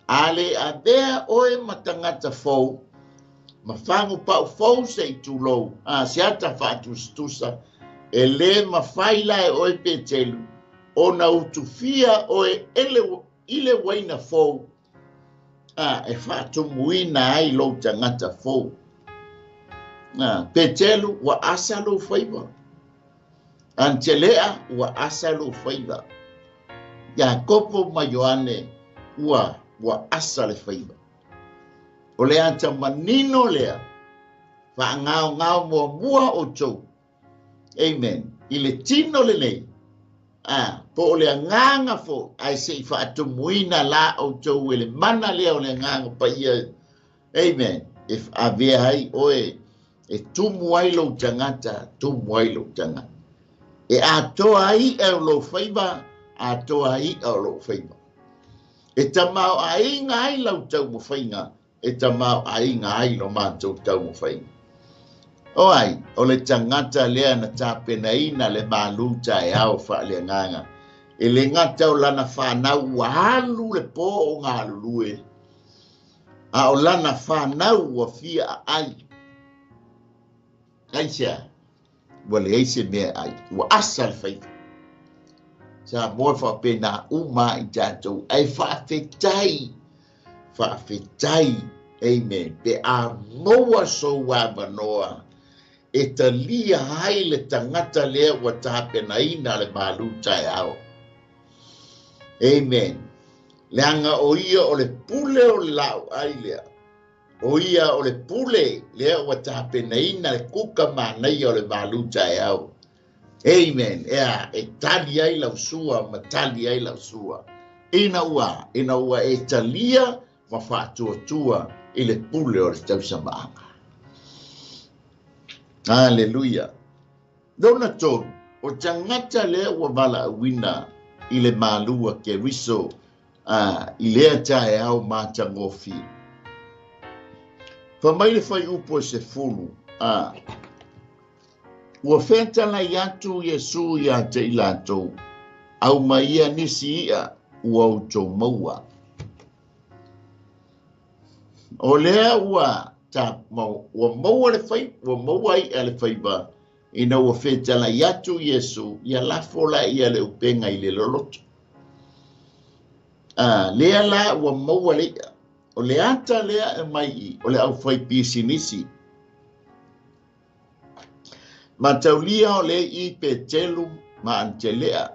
A le avea oe ma tagata fou, ma fagu pau fou se i tulou, a se ata faatusatusa, e le mafai la e oe Petelu ona utufia oe ele, i le uaina fou, a e faatumuina ai lou tagata fou. A, Petelu, ua asa lou faiva. Antelea, ua asa lou faiva. Iakopo ma Ioane, ua, ua asa le faiva. O le ata manino lea, faagaogao muamua outou. Amen. I le tino lenei, a, po o le agaga foi, ae se i faatumuina la outou e le mana lea o le Agaga Paia. Amen. E avea ai oe, e tumu ai lou tagata, tumu ai lou tagata. E atoa ai i'a o lou faiva, atoa ai i'a o lou faiva. E tamaoaiga ai lau taumafaiga, e tamaoaiga ai lo matou taumafaiga. O ai, o le tagata lea na tapenaina le malu taeao faaleagaga. E le gata o lana fanau ua alu le po o galulue, a o lana fanau ua fia aai. Aisea? Ua leai se mea e ai, ua asa le faiva. Samoa e faapena uma i tatou, ae faafetai. Faafetai, amen, pe a maua sou avanoa e talia ai le tagata lea ua tapenaina le malu taeao. Amen. Leaga o ia o le pule o le laauai lea. O ia o le pule lea ua tapenaina le kuka manaia o le malu taeao. Amen. Ea, e tali ai lau sua ma tali ai lau sua. Ina ua e talia ma faatuatua i le pule o le tausamaaga. Hallelujah. Lona tolu, o tagata lea ua valaauina i le malua Keriso i lea taeao matagofie. Fai mai le fuaiupu e 10, ua fetalai atu Iesu ia te i latou, aumaia nisi i'a ua outou maua. O lea ua maua le fai, ua maua i'a le faiva, ina ua fetalai atu Iesu, ia lafo la ia le upenga i le loloto. Lea la ua maua le i'a. O le ata lea e mai i, o le aufai pisinisi. Mataulia o le i Petelu ma Antelea.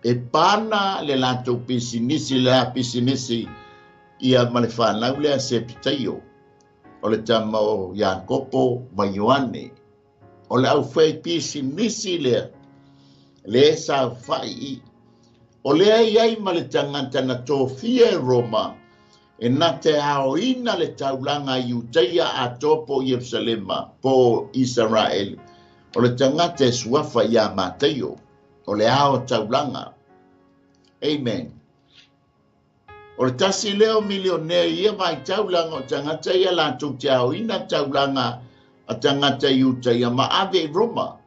E pana le latou pisinisi, le la pisinisi ia ma le whanau lea Sepitaio. O le tama o Iakopo ma Ioane. O le aufai pisinisi lea, le saofai i. O lea iai ma le tagata na tofia e Roma, e na te aoina le taulaga i Iutaia atoa po o Ierusalema po o Isaraele. O le tagata e suafa ia Mataio, o le ao taulaga. Amen. O le tasi lea o milionea ia vai taulaga o tagata ia latou te aoina taulaga a tagata i Iutaia ma ave i Roma.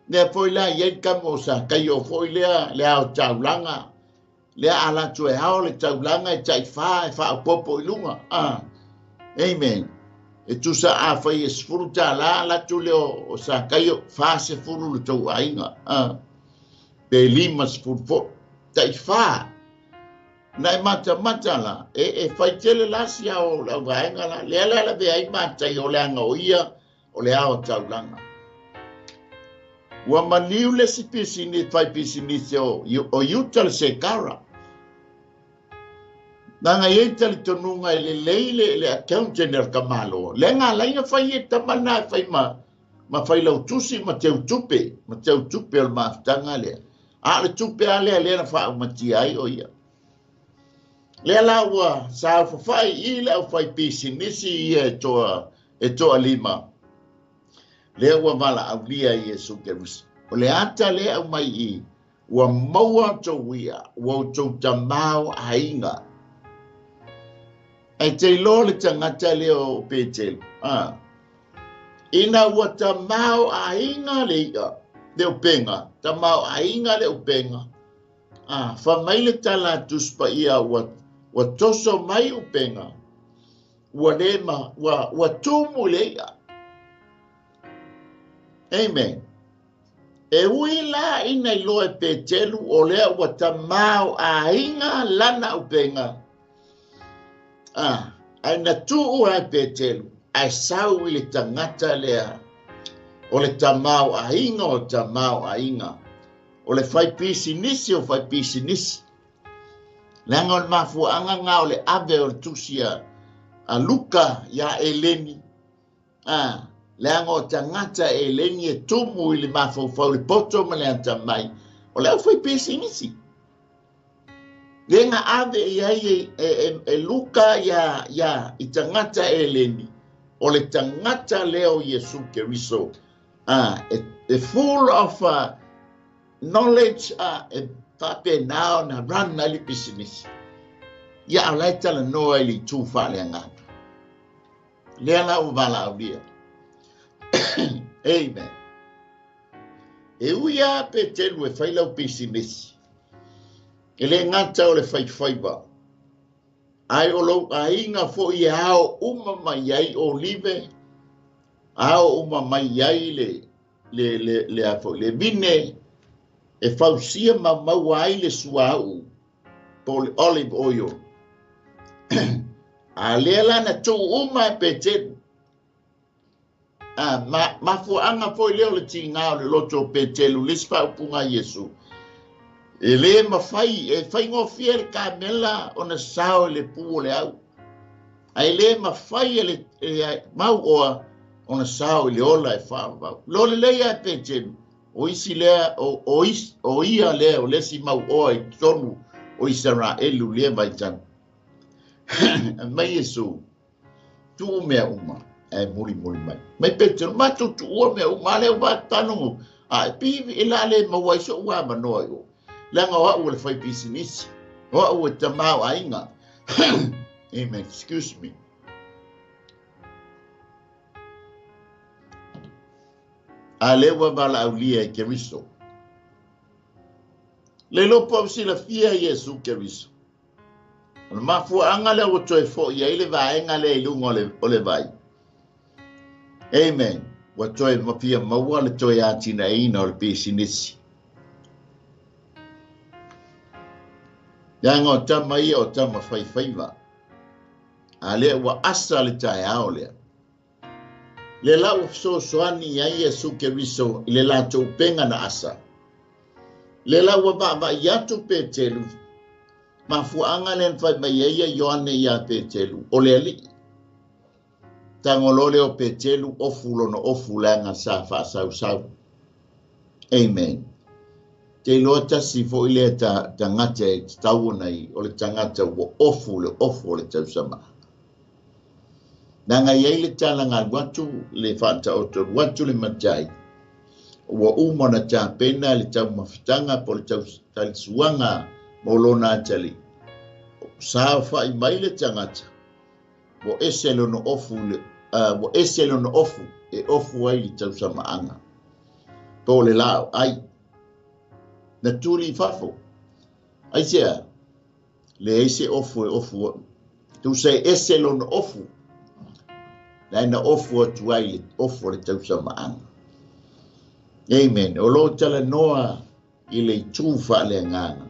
Lea foi la iai kamo o Sakaio foi lea le ao taulaga. Lea a latou e ao le taulaga e taifā e faaopopo i luga. Amen. E tusa a fai e 10 tālā latou lea o Sakaio, 40 le tou aiga. Pe 50 foi. Taifā. Na e matamata la, e fai tele la si ao lau vaenga la. Lea la la vea ai matai o le anga o ia o le ao taulaga. Ua maliu le si pisinisi, fai pisinisi o Iuta le Sekara. Nanga iai talitonuga e lelei le accountant e ka malo. Le ngā laina fai e tamana e fai ma fai lau tusi ma teu tupe. Ma teu tupe o le mafutanga lea. A le tupe a lea lea na whaumatia ai o ia. Lea la ua saofafai i le au fai pisinisi ia e toa lima. Lea ua valaaulia Iesu Keriso. O le ata lea au mai i, ua maua tou ia, ua tou tamao aiga. Ai te iloa le tagata lea o Petelu. Ina ua tamao aiga le ia, le upenga, tamao aiga le upenga. Fa mai le tala tuspa ia ua toso mai upenga. Ua lema, ua tumu le ia. Amen. E ui la ina iloa e Petelu o lea ua tamao aiga lana upenga. Ai na tuu ai Petelu, ai sau i le tagata lea o le tamao aiga o tamao aiga. O le fai pisinisi o fai pisinisi. Leaga o le mafuaanga ngā o le ave o le tusi a Luka ia Eleni. Leaga o tagata Eleni e tumu i le mafaufau le poto ma le atamai. O le au fai pisinisi. Le ngā ave i ai e Luka ia i tagata Eleni. O le tagata lea o Iesu Keriso. E full of knowledge e whapena na run na le pisinisi. Ia au lai tala noa i le tū whaale ngata. Lea la ua valaaulia. Amen. E ui a Petelu e fai lau pisinisi. E le ngata o le whaiwhaiwa. Ai o lau aiga foi e ao uma mai ai o live. Ao uma mai ai le afo, le vine. E fausia ma maua ai le suau. Po o le olive oil. A lea la na tuu uma e Petelu. A mafuaaga foi lea o le tiga o le loto o Petelu i le isi faaupuga a Iesu. E le mafai, e faigofie le kamela ona sao i le pu o le au. Ae le mafai e le mauoa ona sao i le ola e faavavau. Lo lelei lava e Petelu, o isi lea, o ia lea o le isi mauoa i totonu o Isaraelu i lea vaitau. Fai mai Iesu, Tuu mea uma, ae mulimuli mai. Mai Petelu, matou tuua mea uma, a lea ua faatalogo, a e pei e la le maua ai so'u avanoa i o. Leaga o au o le faipisinisi, o au e tama o aiga. Amen. Excuse me. A lea ua valaaulia e Keriso. Le iloa po o silafia Iesu Keriso. O le mafuaaga lea ua toe foi ai le vaega lea i luga o le vai. Amen. Ua toe fia maua le toe atinaeina o le pisinisi. Leaga o tama ia o tama faifaiva. A lea ua asa le taeao lea. Lea la ua fesoasoani i ai Iesu Keriso i le latou upega na asa. Lea la ua vaavaai atu Petelu, mafuaaga lea na fai mai ai ia Ioane iā Petelu, o le Alii. Tago loa lea o Petelu ofu lona ofu leaga sa faasausau. Amen. Te iloa tasi foi lea tagata e tatau ona i, o le tagata ua ofu le ofu o le tausama. Leaga e i ai le tala na alu atu le faataoto alu atu le matai, ua uma ona tapena le taumafataga po o le talisuaga mo lona atalii. Saofai mai le tagata, ua ese lona ofu, ua ese lona ofu e ofu ai le tausamaaga po o le laau ai. Na tuli i fafo. Aisea? Leai se ofu e ofu tusa e ese lona ofu la na ofu atu ai le ofu o le tausamaaga. Amen. O lo o talanoa i le itu faaleagaga.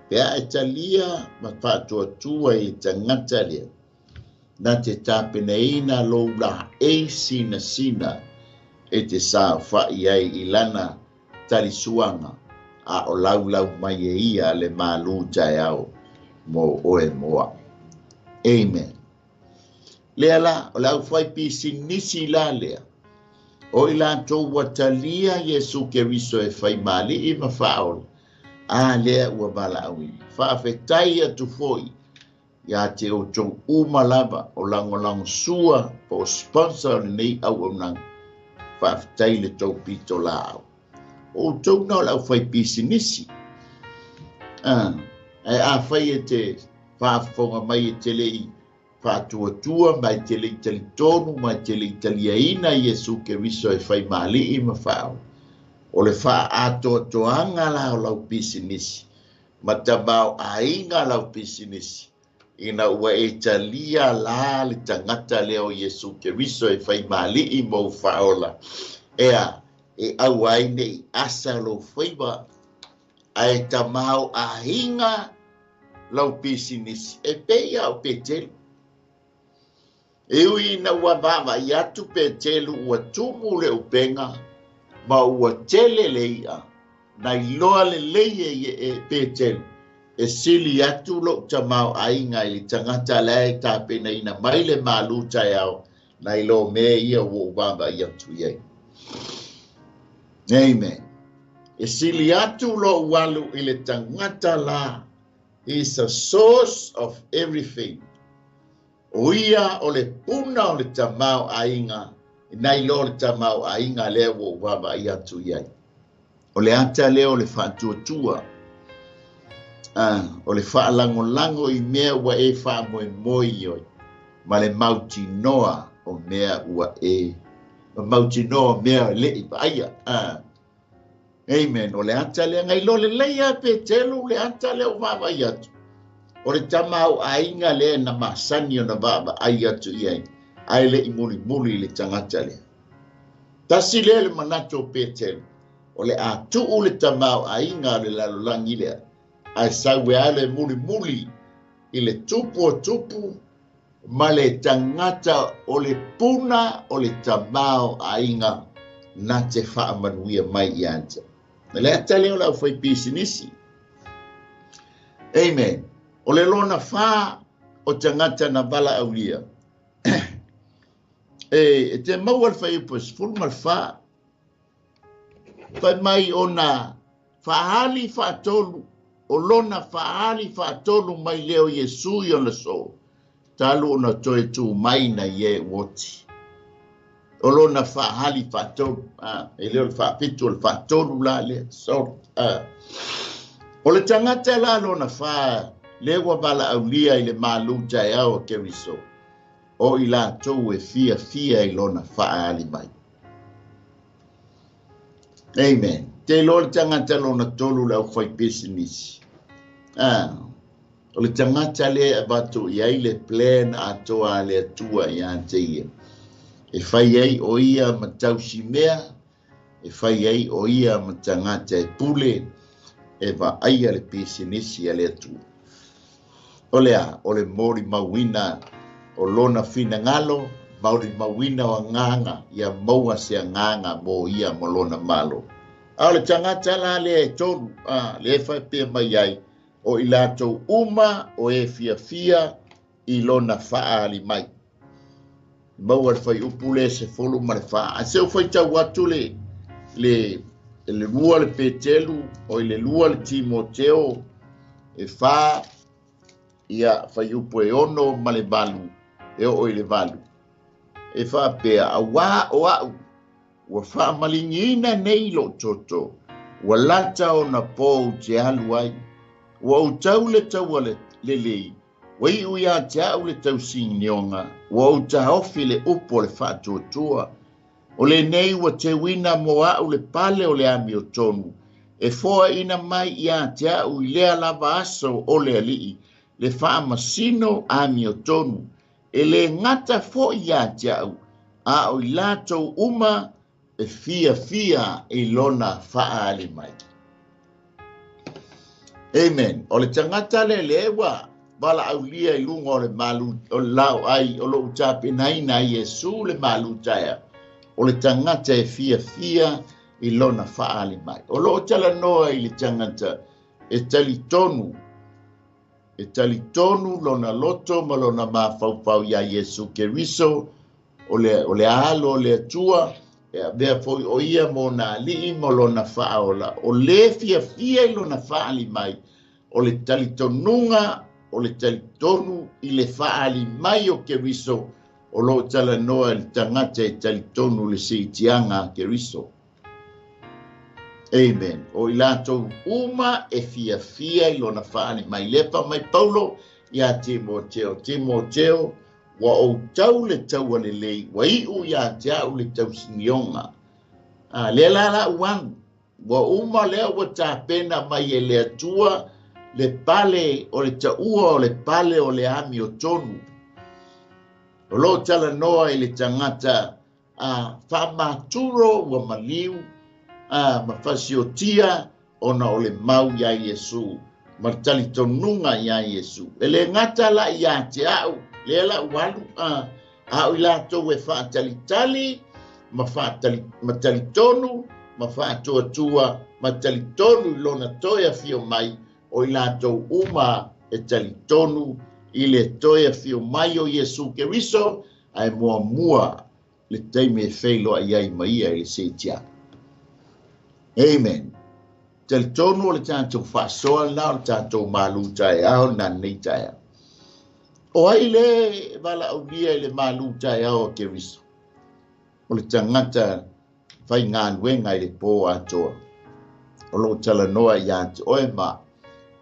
Pe a e talia ma faatuatua i le tagata lea, na te tapenaina lou laei sinasina e te saofai ai i lana talisuaga, a o laulau mai e ia le malu taeao mo oe mo a'u. Amen. Lea la, o le aufaipisinisi la lea, o i latou ua talia Iesu Keriso e fai ma Alii ma Faaola, a lea ua valaauina. Faafetai atu foi ia te outou uma lava o lagolagosua po o sponsor o lenei auaunaga. Faafetai i le tou pitolaau. O outou na o le aufaipisinisi. Ae afai e te faafofoga mai e te le i faatuatua ma e te le i talitonu ma e te le i taliaina Iesu Keriso e fai ma Alii ma Faaola, o le faaatoatoaga la o lau pisinisi ma tamaoaiga lau pisinisi, ina ua e talia la le tagata lea o Iesu Keriso e fai ma Alii ma ou Faaola, ea, e aua ai ne i asa lou faiva, ae tamaoaiga lau pisinisi, e pei lava o Petelu. E ui ina ua vaavaai atu Petelu ua tumu le upega ma ua tele le i'a, na iloa lelei e e Petelu, e sili atu lou tamaoaiga i le tagata la e tapenaina mai le malu taeao nai lo mea ia ua ou vaavaai atu i ai. Amen. E sili atu lou alu i le tagata la, he is the source of everything. O ia o le puna o le tamaoaiga, nai lo le tamaoaiga lea ua ou vaavaai atu i ai. O le ata lea o le faatuatua, o le faalagolago i mea ua e faamoemoe i ai, ma le mautinoa o mea ua e ma mautinoa o mea e le i vaaia. Amen. O le ata lea, na iloa lelei lava e Petelu le ata lea ua vaavaai atu. O le tamaoaiga lea na masani ona vaavaai atu i ai, ae le i mulimuli i le tagata lea. Tasi lea le manatu o Petelu, o le a tuu le tamaoaiga o le lalolagi lea, Ae sau e alu e mulimuli i le tupu o tupu ma le tagata o le puna o le tamaoaiga na te faamanuia mai ia te. O le ata lea o le aufaipisinisi. Amen. O le lona fa o tagata na valaaulia. E te maua le fuaiupu e 14. Fai mai ona faali faatolu, o lona faali faatolu mai lea o Iesu i ona soo, talu ona toe tu mai nai e ua oti. O lona faali faatolu, e le o le faafitu, o le faatolu la lea. Sorry. O le tagata la lona fa, lea ua valaaulia i le malu taeao o Keriso, o i latou e fiafia i lona faali mai. Amen. Te iloa le tagata lona tolu le aufaipisinisi. O le tagata lea e avatu i ai le plan atoa a le Atua ia te ia. E fai ai o ia ma tausimea, e fai ai o ia ma tagata e pule, e vaaia le pisinisi a le Atua. O le a, o le molimauina o lona finagalo, molimauina o agaga, ia maua se agaga mo ia ma lona malo. A o le tagata la lea e tolu, lea e faapea mai ai, o i latou uma o e fiafia i lona faali mai. Maua le fuaiupu lea 14. Ae se i ou faitau atu le 2 le Petelu, o i le 2 le Timoteo, e 4, ia fuaiupu e 6 ma le 8, e oo i le 8. E faapea, auā o a'u, ua faamaligiina nei lo'u toto, ua lata ona po ou te alu ai, ua ou tau le taua lelei, ua iu ia te a'u le tausignioga, ua ou taofi le upu o le faatuatua. O lenei ua teuina mo a'u le pale o le amiotonu, e foaina mai ia te a'u i lea lava aso o le Alii, le faamasino amiotonu, e le gata fo'i ia te a'u, a o i latou uma e fiafia i lona faali mai. Amen. O le tagata le lea ua valaaulia i luga o le malu o le laoai o loo tapenaina ai Iesu le malu taeao. O le tagata e fiafia i lona faali mai. O loo talanoa i le tagata e talitonu, e talitonu lona loto ma lona mafaufau ia Iesu Keriso, o le alo o le Atua, e avea foi o ia mo na alii ma lona faaola. O le fiafia i lona faali mai, o le talitonuga, o le talitonu i le faali mai o Keriso, o loo talanoa i le tagata e talitonu le seitiaga a Keriso. Amen. O i latou uma e fiafia i lona faali mai. Lepa mai Paulo ia Timoteo. Timoteo, ua ou tau le taua lelei, ua iu ia te a'u le tausignioga. Lea la la uagu, ua uma lea ua tapena mai e le Atua le pale o le taua o le pale o le amiotonu. O loo talanoa i le tagata faamaturo ua maliu ma fasiotia ona o le mau ia Iesu, ma le talitonuga ia Iesu. E le gata la ia te a'u, lea la ualu, a o i latou e faatalitali, ma talitonu, ma faatuatua, ma talitonu i lona toe afio mai, o i latou uma e talitonu i le toe afio mai o Iesu Keriso, ae muamua le taimi e feiloai ai ma ia i le seitiaga. Amen. Talitonu o le tatou faasoa lena o le tatou malu taeao na nei taeao. O ai le valaaulia i le malu taeao o Keriso? O le tagata faigaluega i le po atoa. O loo talanoa ia te oe ma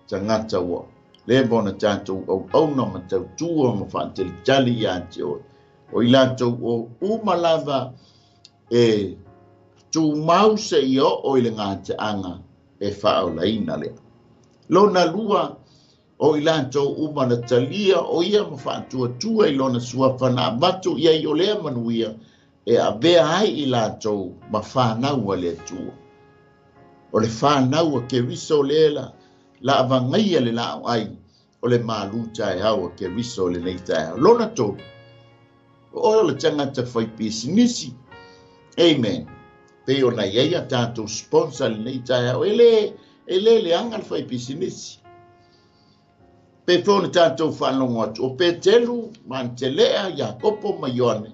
tagata ua leva ona tatou auauna ma tautua ma faatalitali ia te oe. O i latou o uma lava e tumau se i oo i le gataaga e faaolaina lea. Lona lua, o i latou uma na talia o ia ma faatuatua i lona suafa na avatu i ai o lea manuia e avea ai i latou ma fanau a le Atua. O le fanau a Keriso lea la Laavagaia le laau ai o le malu taeao a Keriso i lenei taeao. Lona tolu, o oe o le tagata fai pisinisi. Amen. Pei ona i ai a tatou sponsor i lenei taeao, e le, e le leaga le fai pisinisi. Pei foi ona tatou faalogo atu, o Petelu ma Anitelea, Iakopo ma Ioane,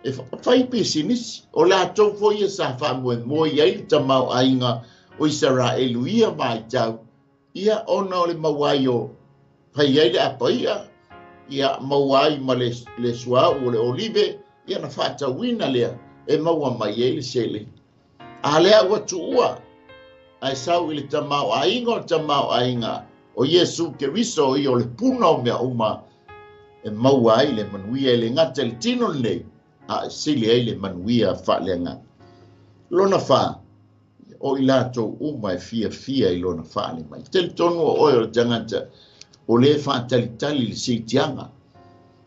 e fai pisinisi. O latou foi ia sa faamoemoe i ai le tamaoaiga o Isaraelu i ia vaitau, ia ona o le maua ai o fai ai le apai'a, ia maua ai ma le, le suauu o le olive, ia na faatauina lea e maua mai ai le seleni. A lea ua tuua, ae sau i le tamaoaiga o le tamaoaiga o Iesu Keriso, o ia o le puna o mea uma, e maua ai le manuia e le gata i le tino lenei, a e sili ai le manuia faaleagaga. Lona fa, o i latou uma e fiafia i lona fale mai. Talitonu o oe o le tagata o lē faatalitali i le siitiaga.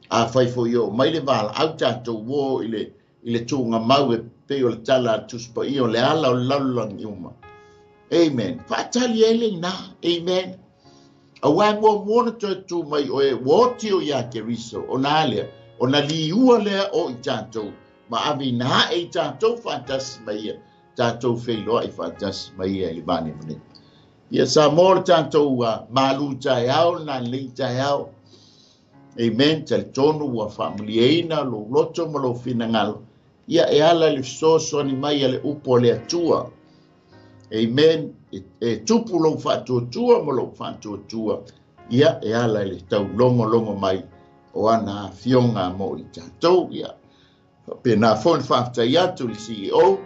Afai foi e oo mai le valaau tatou uo i le i le tuugamau e pei o le tala a le Tusi Paia o le ala o le lalolagi uma. Amen. Faatali ai le ina. Amen. Auā e muamua ona toe tu mai oe ua oti o iā Keriso, ona a lea? Ona liua lea o i tatou ma ave ina ae i tatou faatasi ma ia, tatou feiloai faatasi ma ia i le vanevaneva. Ia Samoa o le tatou malu taeao lena lenei taeao. Amen. Talitonu ua faamalieina lou loto ma lou finagalo, ia e ala i le fesoasoani mai a le upu a le Atua. Amen. E, e tupu lou faatuatua ma lou faatuatua, ia e ala i le taulogologo mai o ana afioga mo i tatou. Ia faapena foi le faafetai atu i le CEO,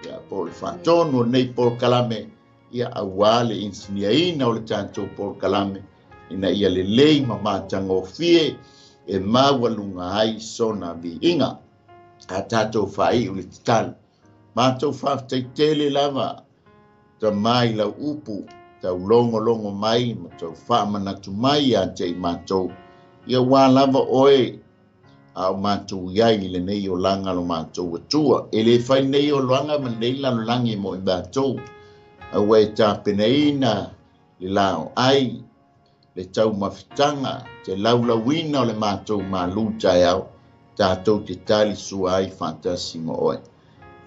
ia po o le faatonu o lenei polokalame, ia auā le inisinia o le tatou polokalame ina ia lelei ma matagofie e maualuga ai sona viiga. A tatou faaiu le tatalo. Matou faafetai tele lava Tama i lau upu taulogologo mai ma tau faamanatu mai ia te i matou, ia ua lava oe a o matou i ai i lenei olaga lo matou Atua. E le fai lenei olaga ma lenei lalolagi mo i matou, aua e tapenaina le laoai, le taumafataga, te laulauina o le matou malu taeao, tatou te tali sua ai faatasi ma oe.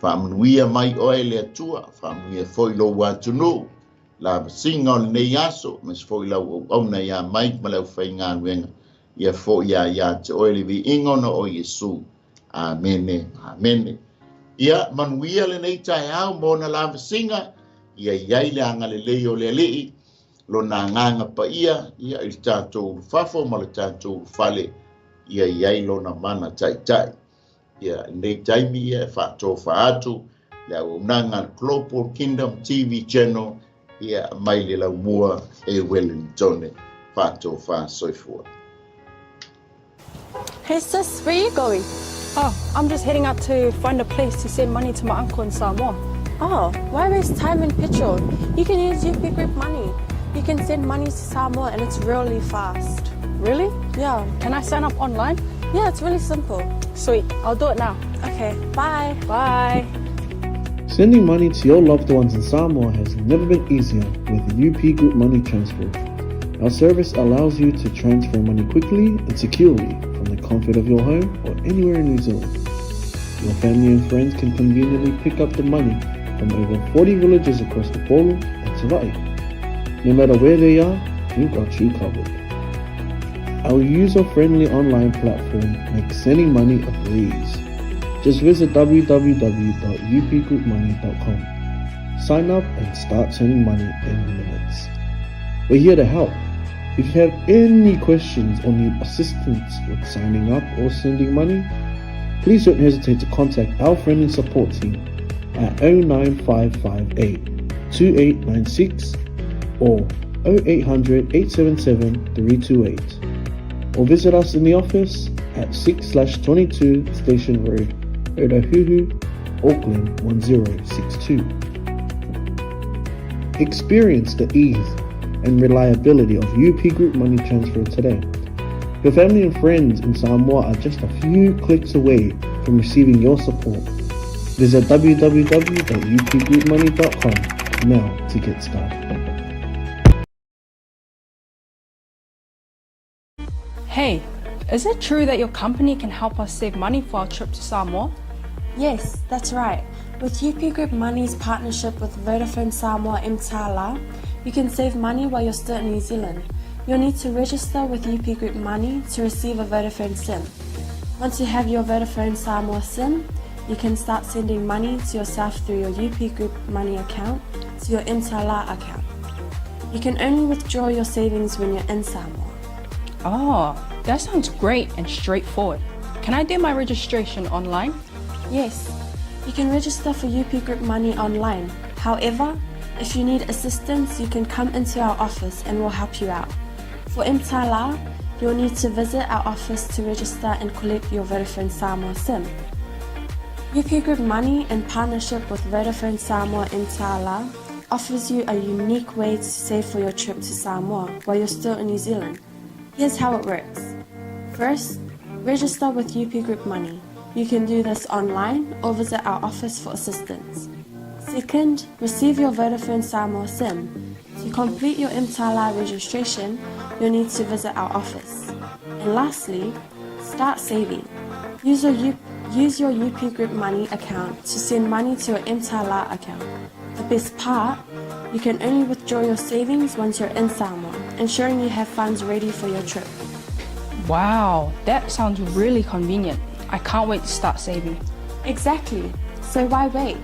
Faamanuia mai oe le Atua, faamanuia foi lou atunuu, lavasiga o lenei aso, aemaise foi lau auauna ia Mike ma le aufaigaluega, ia foi ia ia te oe le viiga ona o Iesu. Amene, amene. Ia manuia lenei taeao ma ona lavasiga, ia i ai le agalelei o le Alii, lona agaga paia ia i le tatou ulufafo ma le tatou ulufale, ia i ai lona mana taitai. Ia, i lenei taimi ia e faatofa atu le auaunaga a le Global Kingdom TV Channel ia mai le laumua e Wellingtone. Faatofa soifua. Hey sis, where you going? Oh, I'm just heading out to find a place to send money to my uncle in Samoa. Oh, why waste time and petrol? You can use UP Group Money. You can send money to Samoa and it's really fast. Really? Yeah. Can I sign up online? Yeah, it's really simple. Sweet, I'll do it now. Okay, bye. Bye. Sending money to your loved ones in Samoa has never been easier with UP Group Money Transfer. Our service allows you to transfer money quickly and securely from the comfort of your home or anywhere in New Zealand. Your family and friends can conveniently pick up the money from over 40 villages across the Polo and Savai'i. No matter where they are, we've got you covered. Our user-friendly online platform makes sending money a breeze. Just visit www.upgroupmoney.com. Sign up and start sending money in minutes. We're here to help. If you have any questions or need assistance with signing up or sending money, please don't hesitate to contact our friendly support team at 09558 2896 or 0800 877 328 or visit us in the office at 6/22 Station Road, Otahuhu, Auckland 1062. Experience the ease and reliability of UP Group Money Transfer today. Your family and friends in Samoa are just a few clicks away from receiving your support. Visit www.upgroupmoney.com now to get started. Hey, is it true that your company can help us save money for our trip to Samoa? Yes, that's right. With UP Group Money's partnership with Vodafone Samoa Mtala, you can save money while you're still in New Zealand. You'll need to register with UP Group Money to receive a Vodafone SIM. Once you have your Vodafone Samoa SIM, you can start sending money to yourself through your UP Group Money account to your Mtala account. You can only withdraw your savings when you're in Samoa. Oh, that sounds great and straightforward. Can I do my registration online? Yes, you can register for UP Group Money online. However, if you need assistance, you can come into our office and we'll help you out. For Mtala, you'll need to visit our office to register and collect your Vodafone Samoa SIM. UP Group Money, in partnership with Vodafone Samoa Mtala, offers you a unique way to save for your trip to Samoa while you're still in New Zealand. Here's how it works. First, register with UP Group Money. You can do this online or visit our office for assistance. Second, receive your Vodafone Samoa SIM. To complete your Mtala registration, you'll need to visit our office. And lastly, start saving. Use your, U- use your UP Group Money account to send money to your Mtala account. The best part, you can only withdraw your savings once you're in Samoa, ensuring you have funds ready for your trip. Wow, that sounds really convenient. I can't wait to start saving. Exactly. So why wait?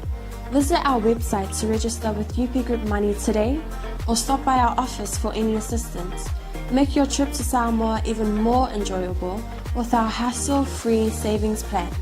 Visit our website to register with UP Group Money today or stop by our office for any assistance. Make your trip to Samoa even more enjoyable with our hassle free savings plan.